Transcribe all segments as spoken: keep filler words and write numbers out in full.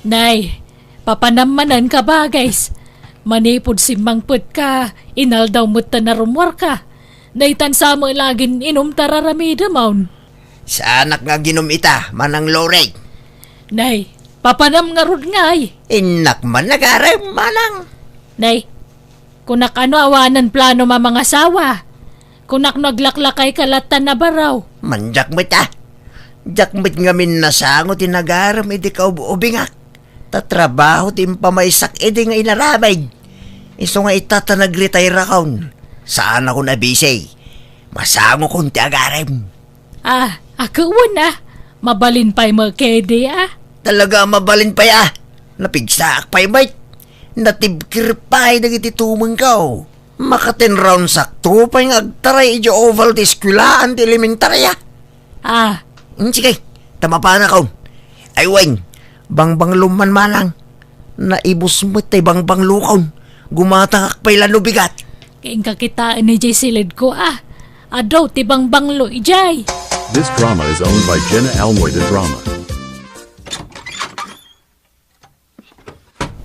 Nay, papanam manen, kabagays. Manipud simmangpetka, inaldaw met ta narummuarka. Daytan sa met la agin-inum ta raramidem, awn. Saanak nga aginum ita, Manang Loring. Nay, papanam ngarud ngay. Innak man, agarem, Manang. Nay, kunak, ano awanen planom a mangasawa? Kunak no aglaklakayka latta, Navarro? Mandiak met, a. Diak met ngamin nasango ti nagarem idi kaub-ubingak. Ta trabaho ti impamaysak idi nga inaramid. Isu nga ita ta nagretire-akon, saanakon a busy. Masangokon ti agarem. Ah, a, ket wen, a. Mabalin pay met ketdi, a. Talaga a mabalin pay, a. Napigsaak pay met. Natibker pay dagiti tumengko. Maka-ten rounds-akto pay nga agtaray idiay oval ti eskuelaan ti elementaria. Ah. Hmm, sige, ta mapanakon. Ay wen, bangbanglom man, Manang. Naibus met tay bangbanglokon. Gumatangak pay la no bigat. Inka kitaen idiay silidko, a. Adu ti bangbanglo idiay. This drama is owned by Jenna Almoy de Drama.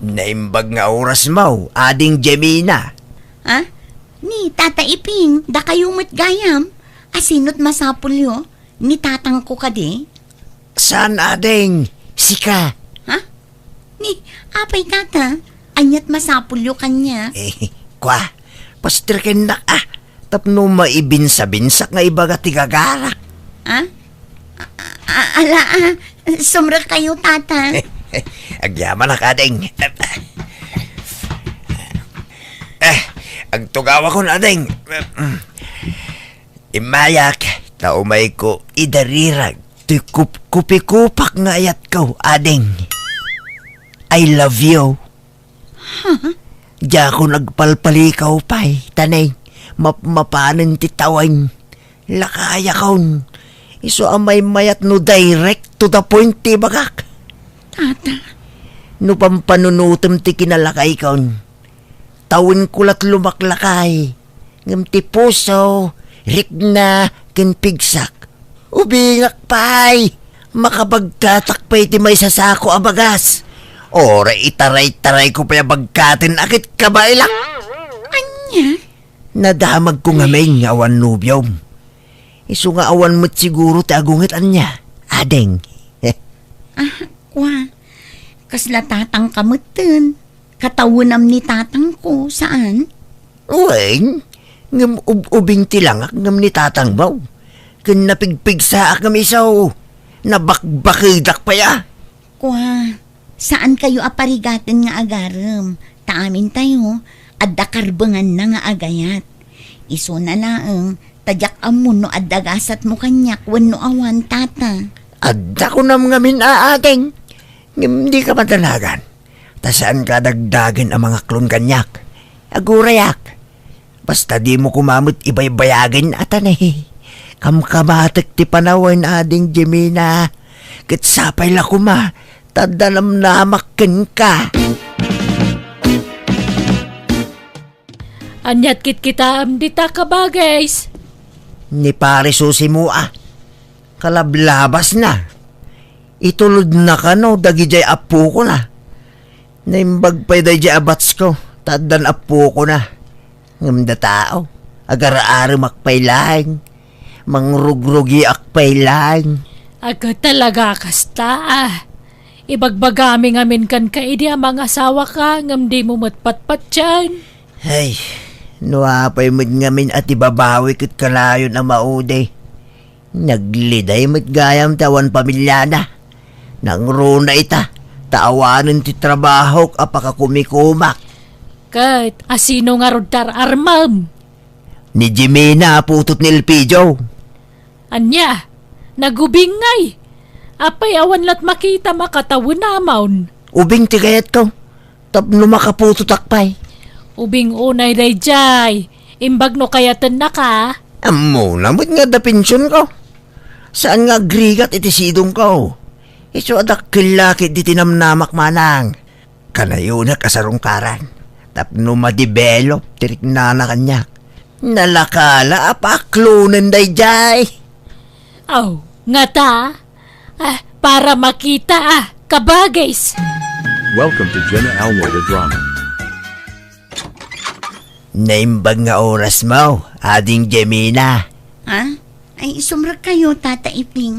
Naimbag nga orasmo, Ading Jemina. Ha? Ni Tata Iping, dakayo met gayam? Asino't masapulyo? Ni tatangko kadi? Saan, ading? Sika. Ha? Ni, apay, tata? Ania't masapulyo kaniak? Eh, kua, paster kennak, a. Tapno maibinsa-binsak nga ibaga ti gagarak. Ha? A-, a-, ala, a. Sumrekkayo, tata. Agyamanak, ading. Eh, agtugawakon, ading. Immayak, ta umayko idarirag toy kup-, kupikupak nga ayatko, ading. I love you. Huh? Diakon agpalpalikaw pay, ta nay, map-, mapanen ti tawen. Lakayakon. Isu a maymayat no direct to the point ti ibagak. Tata. No pampanunotem ti kinalakaykon, tawenko la't lumaklakay, ngem ti puso, rikna, ken pigsak. Ubingak pay! Makabagkatak pay ti maisasako a bagas. Uray itaray-tarayko pay a bagkaten a ket kabaelak. Ania? Nadamagko ngamin nga awan nobiom. Isu nga awan met siguro ti agunget ania, ading. Ah, kua. Kasla tatangka metten. Katawenam ni tatangko, saan? Wen, ngem ub-, ubing ti langak ngem ni tatangmo. Ken napigpigsaak ngem isu, nabakbakedak pay a. Kua, saankayo a parigaten nga agarem, ta amintayo, adda karbenganna nga agayat. Isuna laeng, ta diak ammo no adda gasatmo kaniak wenno awan, tata. Adda kunam ngamin a, ading, ngem dika madanagan. Ta saanka a dagdagen a mangaklon kaniak. Agurayak. Basta dimo koma met ibaybayagen a, ta nay, kamkamatek ti panawen, ading Jemina. Ket sapay la koma, ta adda namnamak kenka. Ania't kitkitaem dita, kabagays? Ni Pare Susimo a. Kalablabasna. Itulodna kano dagidiay appokona. Naimbag pay daydiay a batsko, ta addan appokona. Ngem datao, agar-aremak pay laeng. Mangrugrugiak pay laeng. Aga talaga kasta, a. Ibagbagami ngamin kenka idi a mangasawaka ngem dimo met patpatien. Ay, no apay met ngamin a ti babawi ket kanayon a maudi. Nagliday met gayam ti awan pamiliana. Nangruna ita, ta awanen ti trabahok a pakakumikumak. Ket asino ngarud ti ar-armem? Ni Jimena a putot ni Elpidio. Ania, nagubing ngay? Apay awan la't makita a katawenamon? Ubing ti kayatko. Tapno makaputotak pay. Ubing unay daydiay. Imbag no kayatennaka. Ammona met nga adda pensionko. Saan nga agrigat iti sidongko. Isu a dakkel la ketdi ti namnamak manang. Kanayonak a sarungkaran. Tapno ma-develop ti riknana kaniak. Nalaka la a paaklonen daydiay. Aw, ngata? Ah, para makita, ah, kabagis. Welcome to Jenna Almoy the Drama. Naimbag nga oras mo, Ading Jemina. Ha? Ay, sumrek kayo, Tata Iping.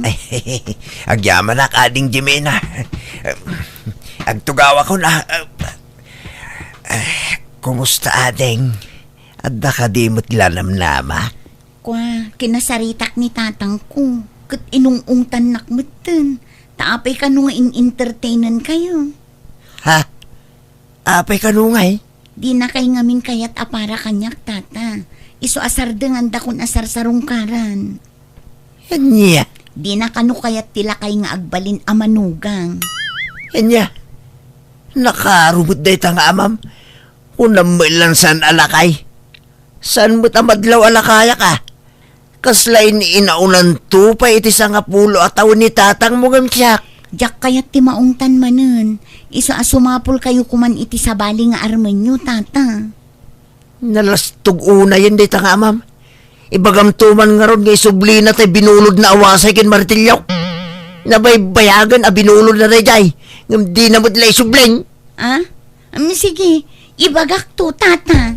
Agyamanak, Ading Jemina. Agtugawakon. Ah, kumusta, Ading? Adda kadi met la namnama? Kwa, kinasaritak ni tatangko. Ket inung-ungtannak metten. Ta apay kano nga in-entertainan kayo? Ha? Apay kano ngay? Dina kay ngamin kayat a para kaniak, Tata. Isu a sardengandakon a sarsarungkaran. Ania? Dina kano kayat ti lakay nga agbalin a manugang? Ania? Nakaro met dayta nga amam? Kunam met lan saan a lakay? Saan met a madlaw a lakayak a? Kasla in-inaunanto pay iti sangapulo a tawen ni tatangmo ngem siak. Diak kayat ti maungtan manen. Isu a sumapul kayo koman iti sabali nga armenyo, Tata. Nalastog unayen dayta nga amam. Ibagamto man ngarud nga isublina tay binulod na a wasay ken martilyo. Nabaybayagen a binulod na daydiay, ngem dina met la isubling. Ah? Am, sige, ibagakto, Tata.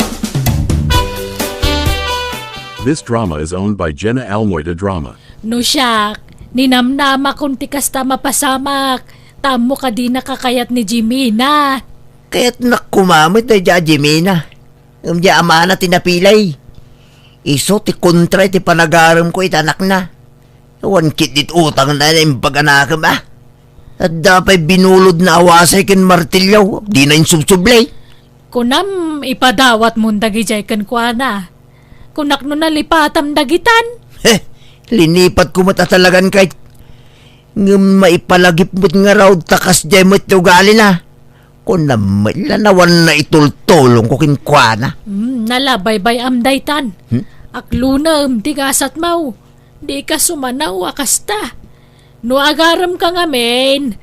This drama is owned by Jenna Almoy de Drama. No siak, ninamnamakon ti kasta mapasamak, ta ammo kadi nakakayat ni Jimina. Kayatnak koma met daydiay a Jimina. Ngem diay amana ti napilay. Isu ti kontra iti panagaremko iti anakna. Awan ketdi ti utangna a naimbag a nakem a. Adda pay binulod na a wasay ken martilyo, dina insubsubli. Kunam, ipadawatmon dagidiay kenkuana. Kunak no nalipatam dagitan. He, linipatko met a talagan kay. Ngem maipalagip met ngarud ta kasdiay met ti ugalina. Kunam met la no awan naitultulongko kenkuana. Hmm, nalabaybay-am daytan. Hmm? Aklunem ti gasatmo. Dika sumanaw a kasta. No agaremka ngamin,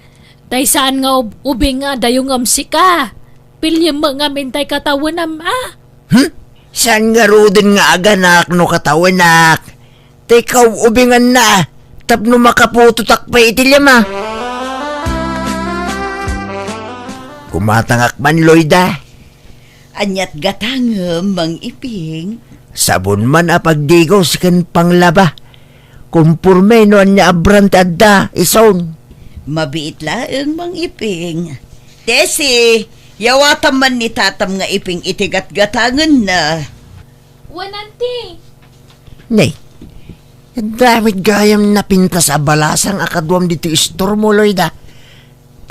tay saan nga ub-, ubing a dayongem sika. Piliem met ngamin tay katawenam a. Hmm? Saan ngaruden nga aganak no katawenak? Tay kaub-ubinganna, tapno makaputotak pay iti lima. Gumatangak man, Loida. Aniat gatangem, Mang Iping? Sabon man a pagdigos ken panglaba. Komporme no ania a brand ti adda, isun. Mabiit laeng, Mang Iping. Tessie, yawatam man ni tatam nga Iping iti gatgatangenna. Wen, Auntie. Nay, adda met gayam napintas a balasang a kaduam ditoy istormo, Loida.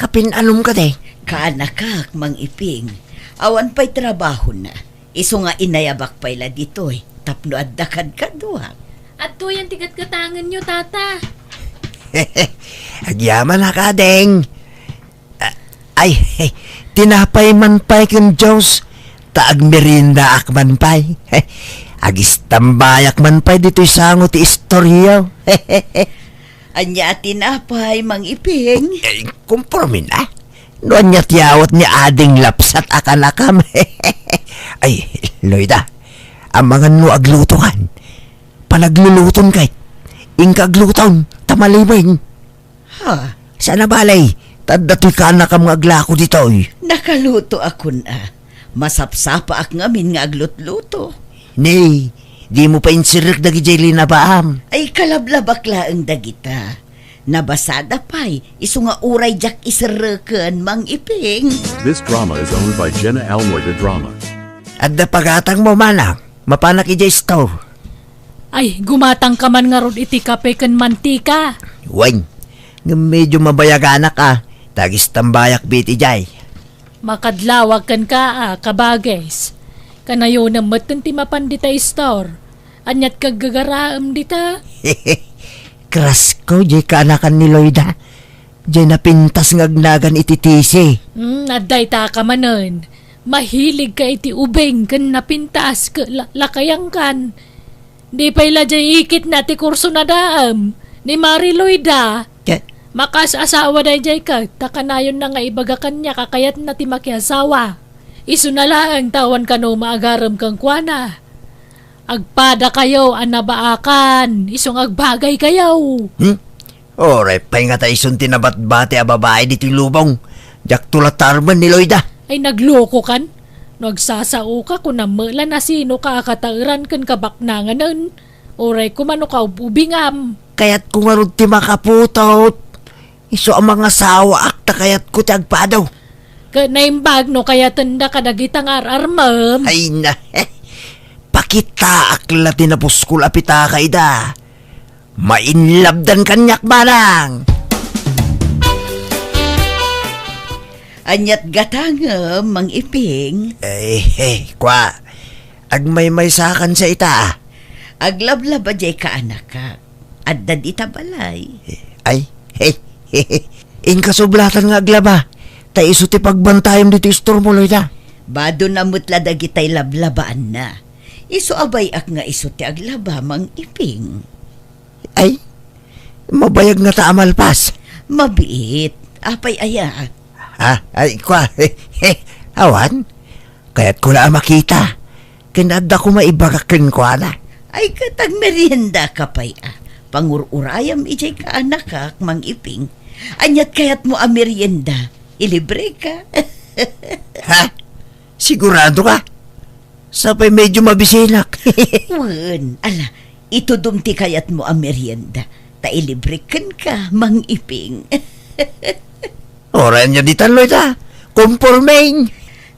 Kapin-anom kadi? Kaanakak, Mang Iping. Awan pay trabahona. Isu nga inayabak pay la ditoy tapno adda kadkaduak. Adtoyen ti gatgatangenyo, Tata. Agyamanak, Ading. Ah, ay, tinapay man pay ken juice, ta agmeriendaak man pay. Agistambayak man pay ditoy sango ti istoryo. Ania a tinapay, Mang Iping? Eh, komporme na. No ania ti awat ni Ading Lapsat a kanakam. Ay, Loida, amangan no aglutokan. Panagluluton kay. Inka agluton, ta maliwen. Ha? Saan a bale, ta adda toy kaanakam nga aglako ditoy. Nakalutoakon a. Masapsapaak ngamin nga aglutluto. Nay, dimo pay inserrek dagidiay linabaam. Ay, kalablabak laeng dagita. Nabasada pay, isu nga uray diak iserreken, Mang Iping. This drama is owned by Jenna Almoy the Drama. Adda pagatangmo, manang? Mapanak idiay store. Ay, gumatangka man ngarud iti kape ken mantika. Wen, ngem medio mabayaganak a, ta agistambayak met idiay. Makadlawag kenka a, kabages. Kanayonem metten ti mapan dita store. Aniat gaggagaraem dita? Crush ko, diay kaanakan ni Loida. Diay napintas nga agnagan iti T C. Hmm, adda ita ka manen. Mahilig ka iti ubing ken napintas ket la-, lakayankan. Di pay la diay ikitna ti kurso na daam ni Mari Loida. Ke? Makaas-asawa daydiay ket ta kanayonna nga ibaga kaniak a kayatna ti makiasawa. Isuna laeng ta awan kano maagarem kenkuana. Agpadakayo a nabaakan, isu nga agbagaykayo. Hmm? Uray pay ngata isun ti nabatbati a babai ditoy lubong. Diakto latta armen ni Loida. Ay, naglokokan? No agsasaoka, kunam met la no sinoka a kataeran ken kabaknanganen. Uray koma no kaub-ubingam. Kayatko ngarud ti makaputot. Isu a mangasawaak ta kayatko ti agpadaw. Ket naimbag no kayatenda kadagita nga ar-armem. Ay na, pakitaak la ti napuskol a pitaka ida. Mainlabdan kaniak, manang! Aniat gatangem, Mang Iping? Eh, eh, kwa. Agmaymaysakan sa ita. Aglablaba diay kaanakak. Adda dita balay. Ay, hey, hey, hey. Inkasublatan nga aglaba. Ta isu ti pagbantayem ditoy istormo, Loida. Bado na met la dagitay lablabaanna. Isu a bay-ak nga isu ti aglaba, Mang Iping. Ay, mabayag ngata a malpas. Mabiit. Apay aya? Ha? Ay, kwa. Awan? Kayatko la a makita. Ken adda koma ibagak kenkuana. Ay, ket agmeriendaka pay a. Pangur-urayam idiay kaanakak, Mang Iping. Aniat kayatmo a merienda? Ilibreka. Ha? Sigurado ka? Sapay medyo mabisinak. Wen, ala, itudom ti kayatmo a merienda, ta ilibrek kenka, Mang Iping. Uray ania ditan, Loida. Kompormeng.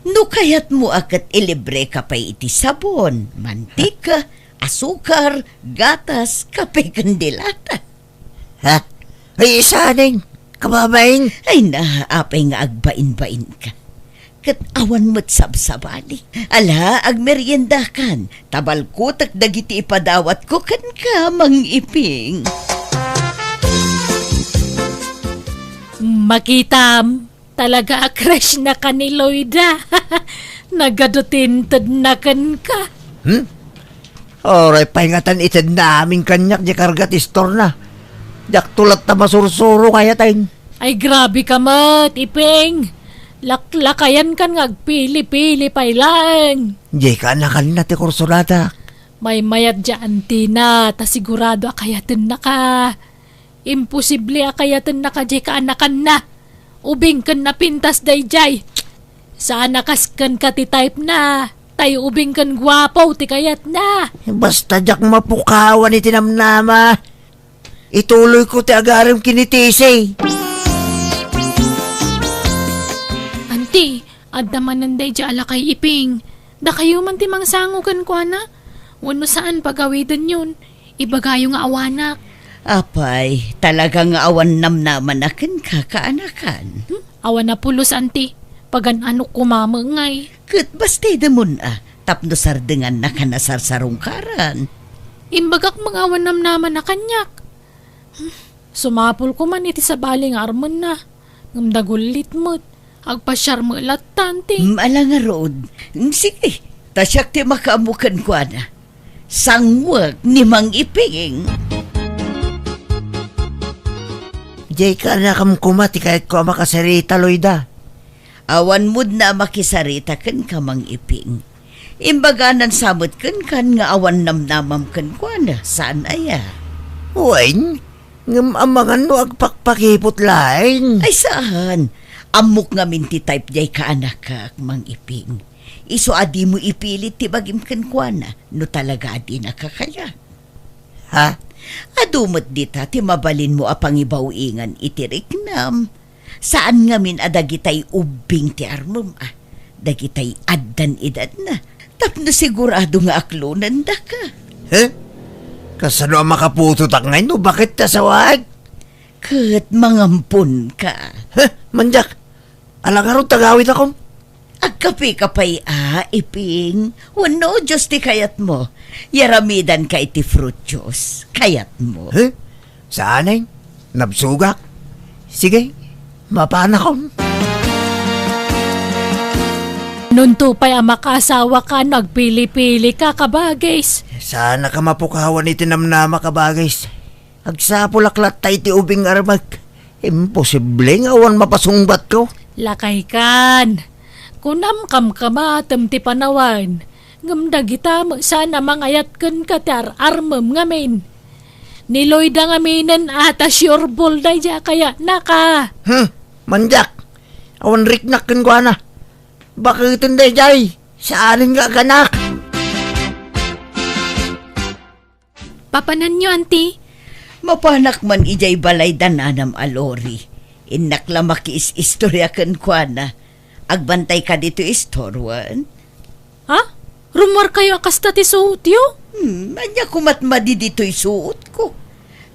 No kayatmo a ket ilibreka pay iti sabon, mantika, asukar, gatas, kape ken delata. Ha? Ay, saan, Neng? Kababain? Ay na, apay nga agbainbainka. Ket awan met sabsabali. Ala, agmeriendakan. Ta balkutek dagiti ipadawatko kenka, Mang Iping. Makitam, talaga a crush na ka ni Loida. Nagadu ti intedna kenka. Hmm? Uray pay ngatan itedna amin kaniak diay karga ti istorna. Diakto latta masursuro kayateng. Ay, grabe ka met, Iping. Laklakayan kan nga agpili-pili pay laeng. Diay kaanakanna ti kursonadak. Maymayat diay antina, ta sigurado a kayatenna ka. Imposible a kayatenna ka diay kaanakanna. Ubing ken napintas daydiay. Saan a kas kenka ti type na. Tay ubing ken guapo ti kayatna. Basta diak mapukawan iti namnama. Ituloyko ti agarem ken ni Tisay. Anti, adda manen daydiay a lakay, Iping. Dakayo man ti mangsango kenkuana. Wenno saan pagawidenyon. Ibagayo nga awanak. Apay, talaga nga awan namnamana kenka, kaanakan. Hmm? Awan a pulos, anti. Pagan-anok koma met ngay. Ket bastidemon a, tapno sardengannaka nasarsarungkaran. Imbagak met nga awan namnamana kaniak. Hmm, sumapulko man iti sabali nga armenna. Ngem dagullit met. Agpasiar met latta, anti. Mm, ala ngarud. Mm, sige, ta siak ti makaammo kenkuana. Sanguek ni Mang Iping. Diay kaanakam koma ti kayatko a makasarita, Loida. Awan mudna a makisarita kenka, Mang Iping. Imbaganan sa met kenkan nga awan namnamam kenkuana, saan aya? Wen, ngem amangan no agpakpakipot laeng. Ay, saan? Ammok ngamin ti type diay kaanakak, Mang Iping. Isu a dimo ipilit ti bagim kenkuana no talaga a dinaka kayat. Ha? Adu met dita ti mabalinmo a pangibaw-ingan iti riknam. Saan ngamin a dagitay ubbing ti armem a, dagitay addan edadna, tapno sigurado nga aklonendaka. He? Kasano a makaputotak ngay no baket ti asawaek? Ket mangamponka. He? Mandiak? Ala ngarud ti agawidakom? Agkapeka pay a, Iping? Wenno juice ti kayatmo? Yaramidanka iti fruit juice. Kayatmo? He? Saan, eh? Nabsogak? Sige, mapanakon. Nunto pay a makaasawaka no agpili-pilika, kabagis. Saanka mapukawan iti namnama, kabagis. Agsapulak latta iti ubing nga armek. Imposible nga awan mapasungbatko. Lakaykan, kunam kamkamatem ti panawen, ngem dagita met saan a mangayat kenka ti ar-armem ngamin. Ni Loida ngaminen a ta sure ball daydiay a kayatnaka. Hmm, mandiak. Awan riknak kenkuana. Baketen daydiay? Saanen nga aganak? Papananyo, anti? Mapanak man idiay balay da nanam a Lori. Innak la makiis-istorya kenkuana. Agbantay ka ditoy istoruan? Ha? Rummuar kayo a kasta ti suotyo? Hmm, ania koma met madi ditoy suotko?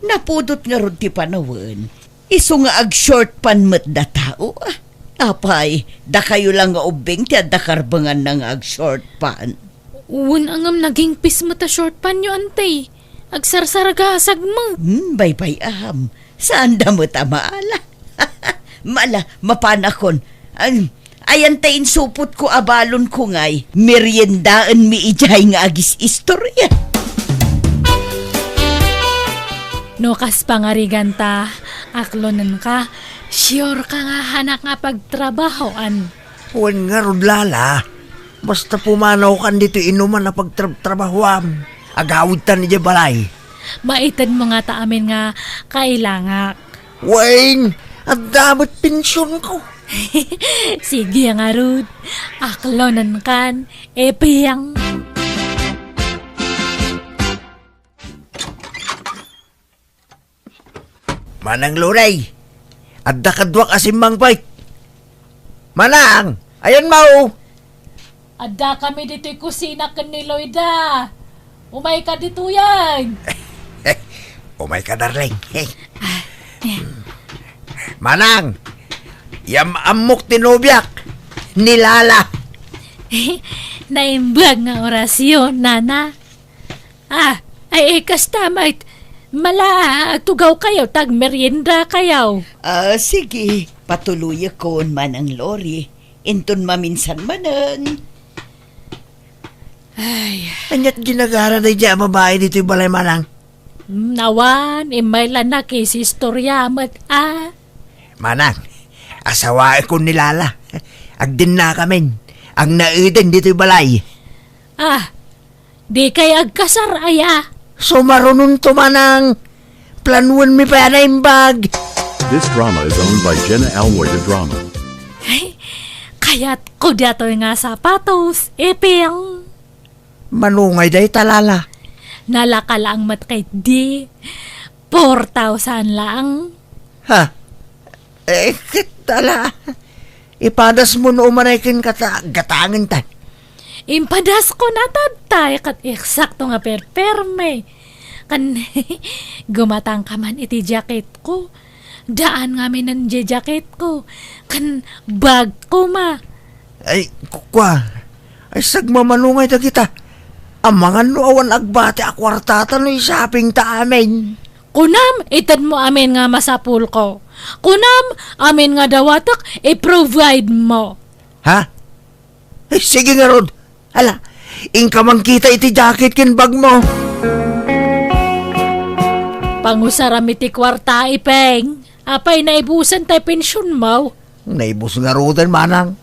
Napudot ngarud ti panawen. Isu nga ag-short pant met da tao, ah. Apay, dakayo la nga ubbing ti adda karbenganna nga ag-short pant? Wen, ngem nagingpis met a short pantyo, anti. Agsarsargasag met. Hmm, baybay-am. Saanda met a maala. Mala, mapanakon. Ay, ayan ta insupotko a balonko ngay. Meriendaenmi idiay nga agis-istorya. No kas pangariganta, aklonenka, sure ka nga hanak nga pagtrabahoan. Wen ngarud, Lala. Basta pumanawkan ditoy inuman a pagtrabtrabahoam. Agawidtan idiay balay. Maitedmo ngata amin nga kailangak. Wen, adda met pensionko. Sige ngarud, aklonenkan, Epeng. Manang Lori, adda kaduak a simmangpet. Manang, ayanmo? Adda kami ditoy kusina ken ni Loida. Umayka ditoyen. Umayka, darling. Ah, eh. Manang, yam-ammok ti nobiak, ni Lala. Naimbag nga orasyo, nana. Ah, ay, eh, kasta met. Mala, agtugawkayo, ta agmeriendakayo. Ah, sige, patuluyekon, Manang Lori. Inton maminsan manen. Ay. Ania't ginagara daydiay a babai ditoy balay, Manang? Hmm, awan, immay la nakisistorya met, ah. Manang, asawaekon ni Lala. Agdennakamin. Agnaeden ditoy balay. Ah, dikay agkasar aya? Sumarunonto, Manang. Planuenmi pay a naimbag. This drama is owned by Jenna Almoy de Drama. Ay, kayatko daytoy nga sapatos, Epeng. Manungay dayta, Lala? Nalaka laeng met ketdi. Four thousand laeng. Ha? Eh, ket ala, ipadasmo no umanay kenka ta gatangen ta. Impadasko na, tatay, ket eksakto nga perperme. Ken gumatangka man iti jacketko. Daan ngamin diay jacketko ken bagko, ma. Ay, ku-, kua. Ay, sagmamanungay dagita. Amangan no awan agbati a kuartata no i-shoppingta amin. Kunam, itedmo amin nga masapulko. Kunam, amin nga dawatek, i-provide mo. Ha? Eh, sige ngarud. Ala, inka man kita iti jacket ken bagmo. Pangusaram iti kuarta, Epeng. Apay, naibusen tay pensionmo? Naibus ngaruden, Manang.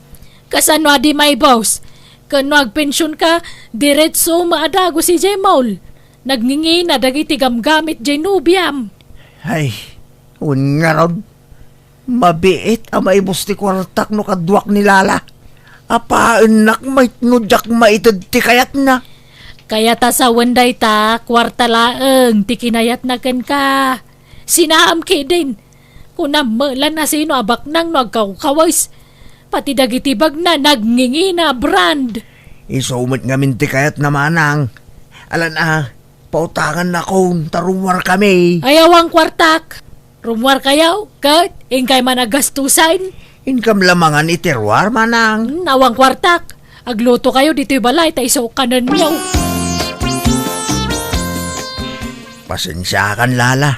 Kasano a di maibus? Ken no agpensionka, diretso met a dagus idiay mall. Nagngingina dagiti gamgamit diay nobiam. Ay, wen ngarud, mabiit a maibus ti kuartak no kaduak ni Lala. Apaennak met no diak maited ti kayatna. Kayat a sawen dayta, kuarta laeng ti kinayatna kenka. Sinaam ketdin. Kunam met la no sino a baknang no agkawkawes. Pati dagiti bagna nagngingina a brand. Isu met ngamin ti kayatna, Manang. Alan a, pautangannakon ta rummuarkami. Ay, awan kuartak. Rummuarkayo, ket inkay man a gastusen. Inkam la mangan iti ruar, Manang. Hmm, awan kuartak. Aglutokayo ditoy balay ta isu kanenyo. Pasensiakan, Lala.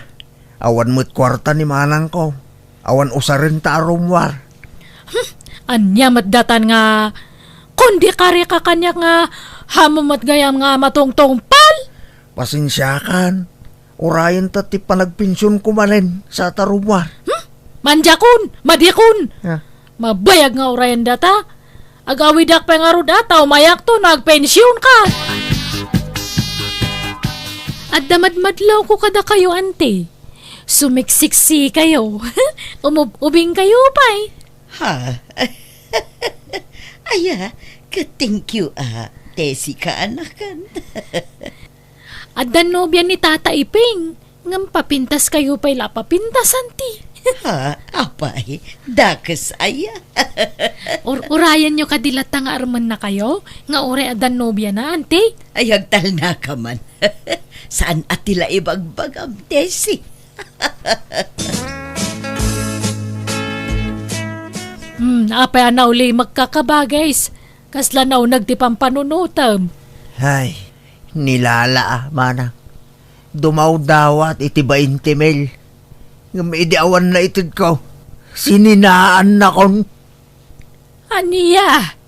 Awan met kuarta ni manangko. Awan usarenta a rummuar. Hmm, ania met datan nga, kundi kari ka kaniak nga, hamu met gayam nga matungtungpal? Pasensiakan. Urayenta ti panagpensionko manen sa ta rummuar. Hmm? Mandiakon, madiakon. Ah. Mabayag nga urayen data. Agawidak pay ngarud a ta umayakto no agpensionka. Adda madmadlawko kadakayo, anti. Sumiksiksi kayo. Umub-ubing kayo pay. Ha? Aya, ka-, thank you, ah, Tessie, kaanakan. Adda nobia ni Tata Iping, ngem papintaskayo pay la papintasan ti. Ha? Apay, dakes aya. Ur-, urayenyo kadi latta nga armennakayo, nga uray adda nobiana, anti? Ay, agtalnaka man. Saan a ti la ibagbagam, Tessie? Hmm, apay a naulimek ka, kabagis? Kasla nauneg ti pampanunotem. Ay, nilala a, manang. Dumawdawat iti bainte mil. Ngem idi awan naitedko, sininaannakon. Ania?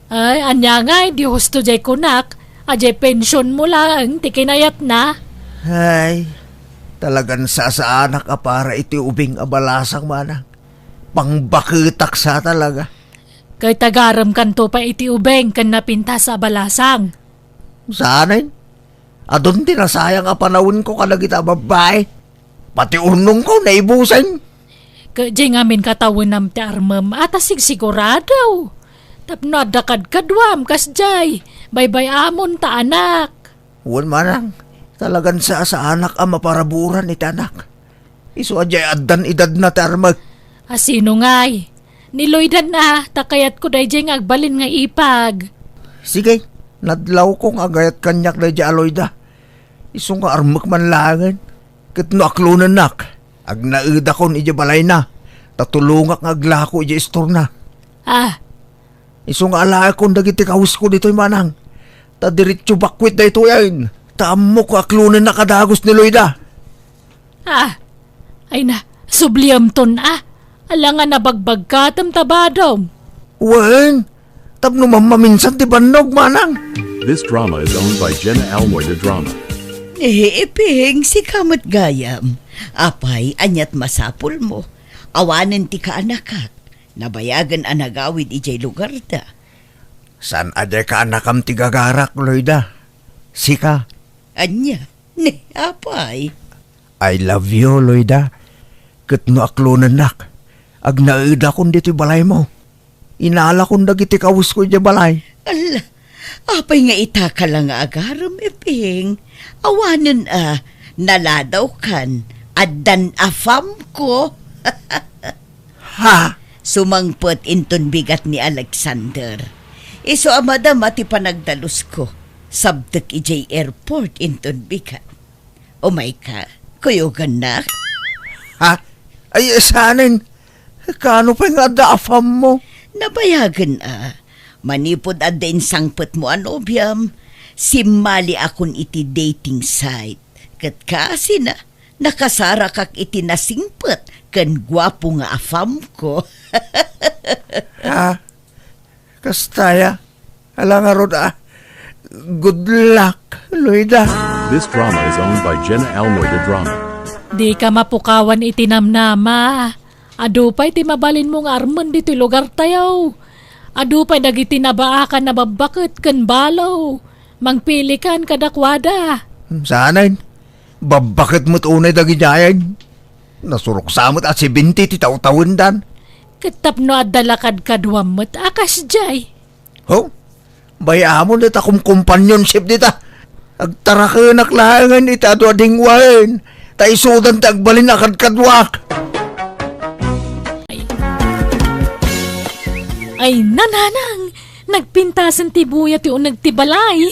Ay, ania ngay, di husto jay kunak, a jay pensionmo laeng ti kinayatna? Ay, talagan sasaanak a para iti ubing a balasang, manang. Pangbaketak sa talaga. Ket agaremkanto pay iti ubing ken napintas a balasang. Saanen? Adun ti nasayang a panawenko kadagita a babbai. Pati urnongko naibusen. Ket jay ngamin katawenam ti armem a ta sigsigurado. Tapno adda kadkaduam kasjay, baybay-amon ta anak. Wen manang, talagan sasaanak a maparaburan iti anak. Isu a jay addan idadna ti armek. A sino ngay? Ni Loydan a, ta kayatko dayjay nga agbalin nga ipag. Sige, nadlawko nga agayat kaniak dayjay a Loyda. Isu nga armek man laengen. Ket no aklonennak, agnaedakon idiay balayna, ta tulongak nga aglako idiay istorna. Ah. Isu nga alaekon dagiti kawesko ditoy manang, ta diretso bakwit daytoyen, ta ammok nga aklonennak a dagus ni Loyda. Ah, ay na, subliamton a. Ala nga nabagbagkatem ta badom. Wen, tapno mammaminsan ti bannog, manang. This drama is owned by Jenna Almoy de Drama. Eh, Iping, sika met gayam. Apay, aniat masapulmo? Awanen ti kaanakak. Nabayagen a nagawid idiay lugarda. Saan a diay kaanakam ti gagarak, Loyda? Sika? Ania? Ni, apay? I love you, Loyda. Ket no aklonennak, agnaedakon ditoy balaymo. Inalakon dagiti kawesko idiay balay. Ala, apay nga itaka la nga agarem, Iping? Awanen a, naladawkan, addan afamko. Ha? Sumangpet inton bigat ni Alexander. Isu a madama ti panagdalusko. Sabtek idiay airport inton bigat. Umayka, kuyogannak. Ha? Ay, saanen? Kaano pay nga adda afammo? Nabayagen a. Manipud adda insangpetmo a nobiam, simmaliakon iti dating site. Ket kasina, nakasarakak iti nasingpet ken guapo nga afamko. Ha? Kasta ya? Ala ngarud a. Good luck, Loyda. This drama is owned by Jenna Almoy de Drama. Dika mapukawan iti namnama. Adu pay ti mabalinmo nga armen ditoy lugartayo. Adu pay dagiti nabaakan a babbaket ken balo. Mangpilikan kadakuada. Saanen? Babbaket met unay dagidiayen. Nasuroksa met a seventy ti tawtawendan. Ket tapno adda la kadkaduam met a kasdiay. Ho? Bay-amon dita kumkompanionship dita. Agtarakenak laengen iti adu a dingwaen, ta isudan ti agbalin a kadkaduak. Ay, nananang! Nagpintasen ti buya ti uneg ti balay.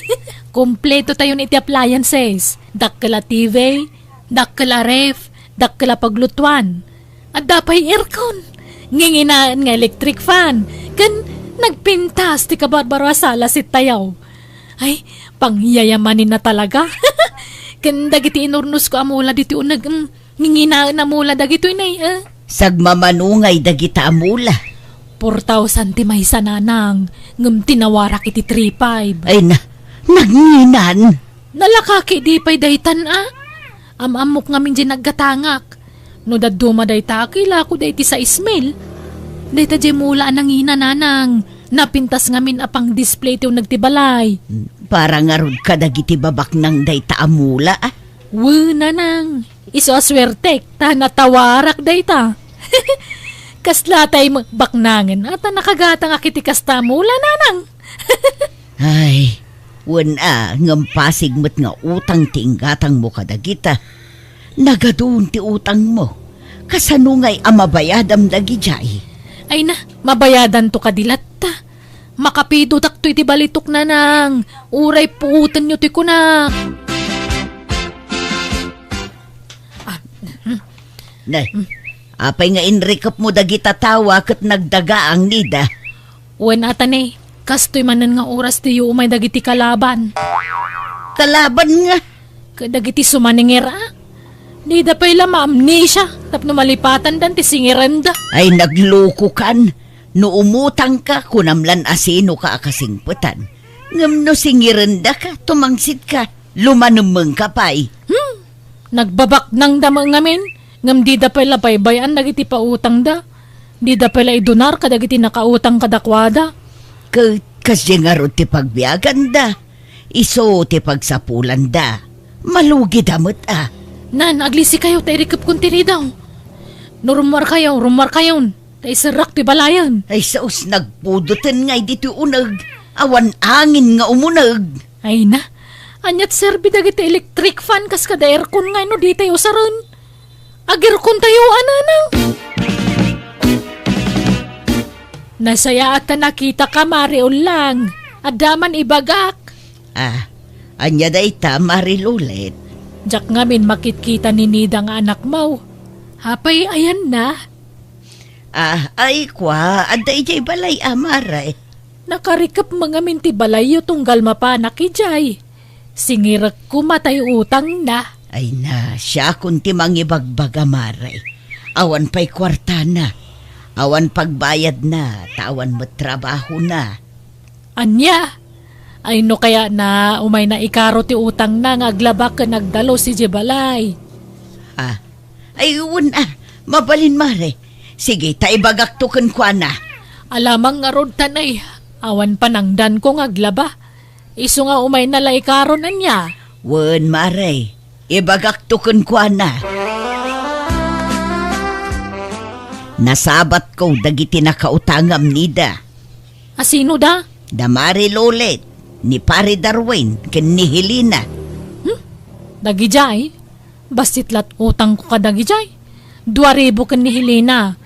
Kompleto tayon iti appliances. Dakkel a T V, dakkel a ref, dakkel a paglutuan. Adda pay aircon. Nginginaen nga electric fan. Ken nagpintas ti kabarbaro a sala set tayo. Ay, pangyayamanin na talaga. Ken dagiti inurnosko a mula ditoy uneg, mm, nginginaen a mula dagitoy nay, eh. Sagmamano ngay dagita a mula. Four thousand ti maysa, nanang, ngem tinawarak iti three five. Ay na, nagninan. Nalakaki di pay daytan a. Am-ammok ngamin diay naggatangak. No dadduma dayta, kilako dayta sais mil. Dayta diay mula a nangina, nanang. Napintas ngamin a pang-display ti uneg ti balay. Para ngarud kadagiti babaknang dayta a mula, a? Wen, nanang. Isu a suertek, ta natawarak dayta. Kasla tay met baknangen. Ata nakagatangak iti kasta a mula, nanang. Ay, wen a, ngem pasig met nga utang ti inggatangmo kadagita. Nagadun ti utangmo. Kasano ngay a mabayadam dagidiay? Ay na, mabayadanto kadi latta. Makapidotakto iti balitok, nanang. Uray puotenyo ti kunak. Ah, hmm. Nay, apay nga inrikepmo dagita tawa ket nagdagaang, Nida? Wen, ata ne, kastoy manen nga oras diyo umay dagiti kalaban. Kalaban nga? Kadagiti sumaningir, a? Dida pay la maamnesia tapno malipatandan ti singirenda. Ay, naglukokan. No umutangka, kunam lan a sinoka a kasingpetan. Ngem no singirendaka, tumangsitka, lumanemmengka pay. Hmm, nagbabaknangda met ngamin, ngem dida pay la baybay-an dagiti pautangda. Dida pay la idunar kadagiti nakautang kadakuada. Ket kasdiay ngarud ti pagbiaganda. Isu ti pagsapulanda. Malugida met a. Nan, aglisikayo ta irikepkon ti ridaw. No rummuarkayo, rummuarkayon, ta iserrak ti balayen. Ay, sus, nagpudoten ngay ditoy uneg. Awan angin nga umuneg. Ay na, aniat serbi dagiti electric fan kas kada aircon ngay no ditay usaren? Agirkon tayo, a nanang. Nasayaat ta nakitaka, Mari Ullang. Adda man ibagak. Ah, ania dayta, Mari Lolet? Diak ngamin makitkita ni Nida nga anakmo. Apay, ayanna? Ah, ay, kua, adda idiay balay, a, Mari. Nakarikep met ngamin ti balayyo tunggal mapanak idiay. Singirek koma tay utangna. Ay na, siakon ti mangibagbaga, Mari. Awan pay kuartana. Awan pagbayadna, ta awan met trabahona. Ania? Ay, no kayatna, umayna ikaro ti utangna nga aglaba ken agdalus idiay balay. Ah, ay, wen a, mabalin, Mari. Sige, ta ibagakto kenkuana. Alamang ngarud, tanay, awan panangdanko nga aglaba. Isu nga umayna la ikaron, ania? Wen, Mari, ibagakto kenkuana. Nasabatko dagiti nakautangam, Nida. A sino da? Da Mari Lolet, ni Pari Darwin, ken ni Helena. Hmm? Dagidiay? Bassit lat utangko kadagidiay. Dua ribu ken ni Helena,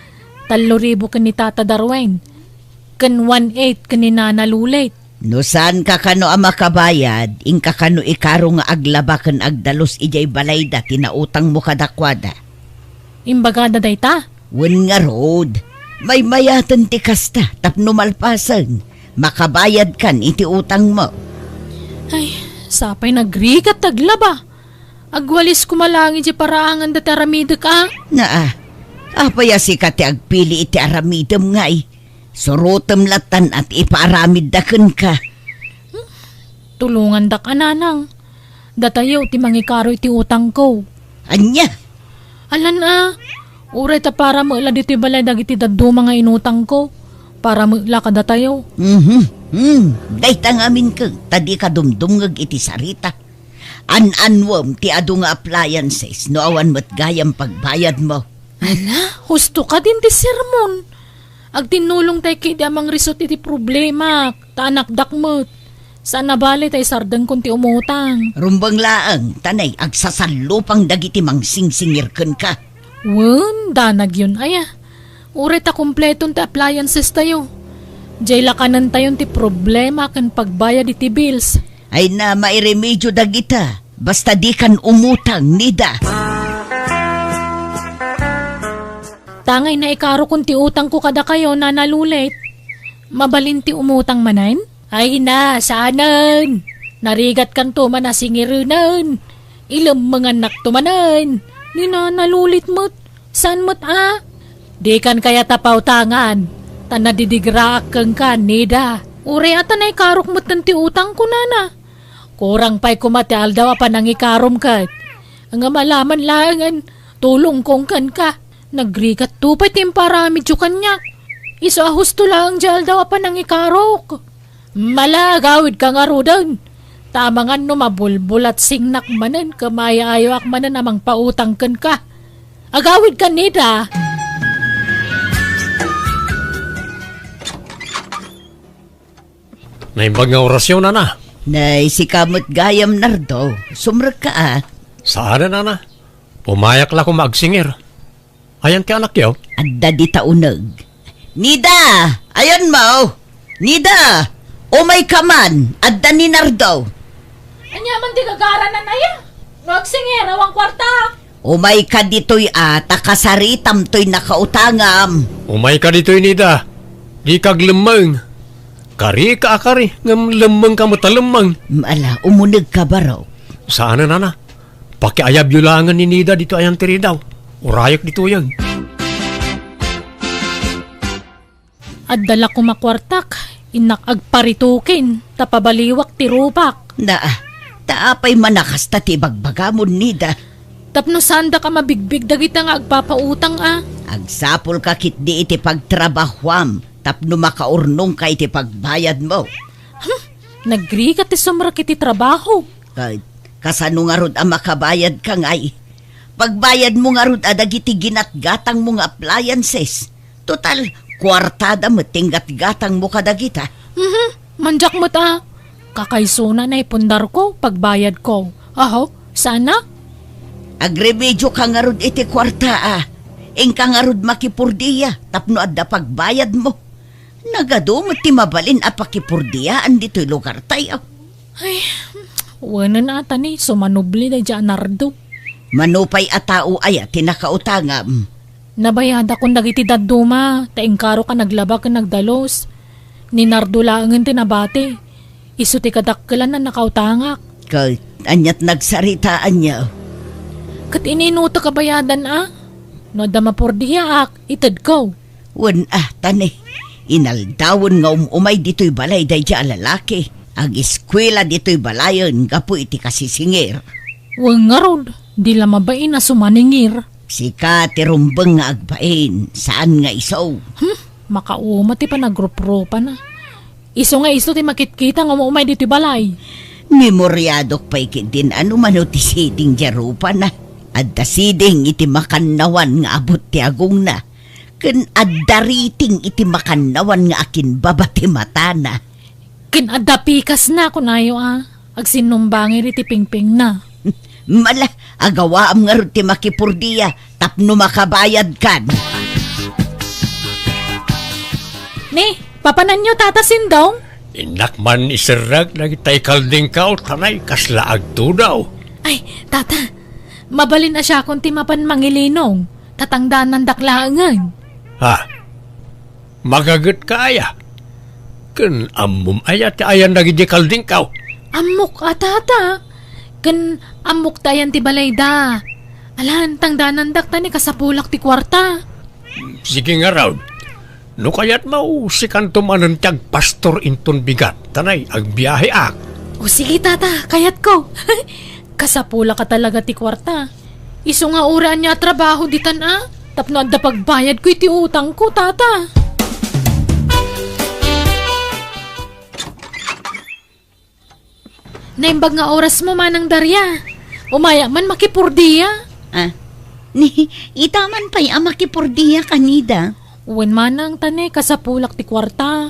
tallo ribu ken ni Tata Darwin, ken one eight ken ni Nana Lulit. No saanka kano a makabayad, inka kano ikaro nga aglaba ken agdalus idiay balayda ti nautangmo kadakuada. Imbagada dayta? Wen ngarud, maymayaten ti kasta tapno malpasen, makabayadkan iti utangmo. Ay, sapay nagrigat ti aglaba. Agwalis koma laeng idiay paraangan dati aramidek a. Naa, apay a sika ti agpili iti aramidem ngay? Surotem lattan a ti ipaaramidda kenka. Hmm? Tulongandak a nanang. Datayo ti mangikaro iti utangko. Ania? Alan a, uray ta para met la ditoy balay dagiti dadduma nga inutangko. Para met la kadatayo. Mhm. Hmm. Dayta ngamin ket ta dika dumdumngeg iti sarita. An-annuem ti adu nga appliances no awan met gayam pagbayadmo. Ala, husto kadin ti sermon. Agtinnulong tay ketdi a mangrisut iti problemak, ta anakdak met. Saan a bale ta isardengkon ti umutang. Rumbeng laeng, tanay, agsasallupang dagiti mangsingsingir kenka. Wen, danagyon aya. Uray ta kompleton ti appliances tayo. Diay lakanentayon ti problema ken pagbayad iti bills. Ay na, mairemedio dagita. Basta dikan umutang, Nida. Tangay naikarokon ti utangko kadakayo, Nana Lulit. Mabalin ti umutang manen? Ay na, saanen. Narigatkanto man a singirenen. Ilemmengannakto manen. Ni Nana Lulit met. Saan met a? Dikan kayat a pautangan. Ta nadidigraak kenka, Nida. Uray a ta naikarok metten ti utangko, Nana. Kurang pay koma ti aldaw a panangikarom ket. Ngem alaman laengen, tulongkon kenka. Nagrigatto pay ti imparamidyo kaniak. Isu a husto laeng diay aldaw a panangikarok. Mala, agawidka ngaruden. Ta amangan no mabulbulat singnak manen ken maayo-ayoak manen a mangpautang kenka. Agawidka, Nida. Naimbag nga orasyo, nana. Nay, sika met gayam, Nardo. Sumrekka, a. Saanen, nana. Umayak la koma agsingir. Ayan ti anakyo? Adda dita uneg. Nida! Ayanmo! Nida! Umayka man! Adda ni Nardo! Ania man ti gagaranan aya? No agsingir, awan kuarta. Umayka ditoy a, ta kasaritam toy nakautangam. Umayka ditoy, Nida. Dika aglemmeng. Karika a kari, ngem lemmengka met a lemmeng. Ala, umunegka, barok. Saanen, nana. Pakiayabyo laengen ni Nida ditoy ayan ti ridaw. Urayek ditoyen. Adda la koma kuartak, innak agparitukin, ta pabaliwak ti rupak. Naa, ta apay man a kasta ti ibagbagamon, Nida? Tapno saandak a mabigbig dagita nga agpapautang a. Agsapulka ketdi iti pagtrabahuam tapno makaurnongka iti pagbayadmo. Hmm, nagrigat ti sumrek iti trabaho. Ka-, kasano ngarud a makabayadka ngay? Pagbayadmo ngarud a dagiti ginatgatangmo nga appliances. Total, kuartada met ti inggatgatangmo kadagita. Mhm, mandiak met a. Kakaysona naipundarko, pagbayadko. Aho, saan a? Agremedioka ngarud iti kuarta a. Inka ngarud makipurdia tapno adda pagbayadmo. Nagadu met ti mabalin a pakipurdiaan ditoy lugartayo. Ay, wenen a ta ni sumanubli daydiay a Nardo. Mano pay a tao aya ti nakautangam? Nabayadakon dagiti dadduma, ta inkarok a naglaba ken nagdalus. Ni Nardo laengen ti nabati. Isu ti kadakkelan a nakautangak. Ket aniat nagsaritaanyo? Ket ininutek a bayadan a. No adda mapurdiaak, itedko. Wen a, ta ni, inaldawen nga um-umay ditoy balay daydiay a lalaki. Agiskuela ditoy balayen gapu iti kasisingir. Wen ngarud, di la mabain a sumaningir. Sika ti rumbeng nga agbain, saan nga isu. Hmm, makauma ti panagrupropana. Isu nga isu ti makitkita nga um-umay ditoy balay. Memoriadok pay ketdin a no mano ti siding diay rupana. Adda siding iti makannawan nga abut ti agongna. Ken adda riting iti makannawan nga akinbaba ti matana. Ken adda pikasna, kunayo a, agsinnumbangir iti pingpingna. Mala, agawaam ngarud ti makipurdia tapno makabayadkan. Ni, papananyo, Tata Sindong? Innak man iserrek dagita ikaldingkaw, tanay kasla agtudaw. Ay, Tata, mabalin a siakon ti mapan mangilinong. Tatangdanandak laengen. Ha? Magagetka aya? Ken ammom aya ti ayan dagiti kaldingkaw? Ammok a, Tata. Ken ammok ti ayan ti balayda. Alan, tangdanandak ta ni kasapulak ti kuarta. Sige ngarud. No kayatmo, sikanto manen ti agpastor inton bigat, tanay, agbiaheak. O sige, Tata, kayatko. Kasapulak a talaga ti kuarta. Isu nga uray ania a trabaho ditan a, tapno adda pagbayadko iti utangko, Tata. Naimbag nga orasmo, Manang Daria. Umayak man makipurdia. Ah, ni, ita man pay a makipurdia kanida. Wen, Manang, ta ni, kasapulak ti kuarta.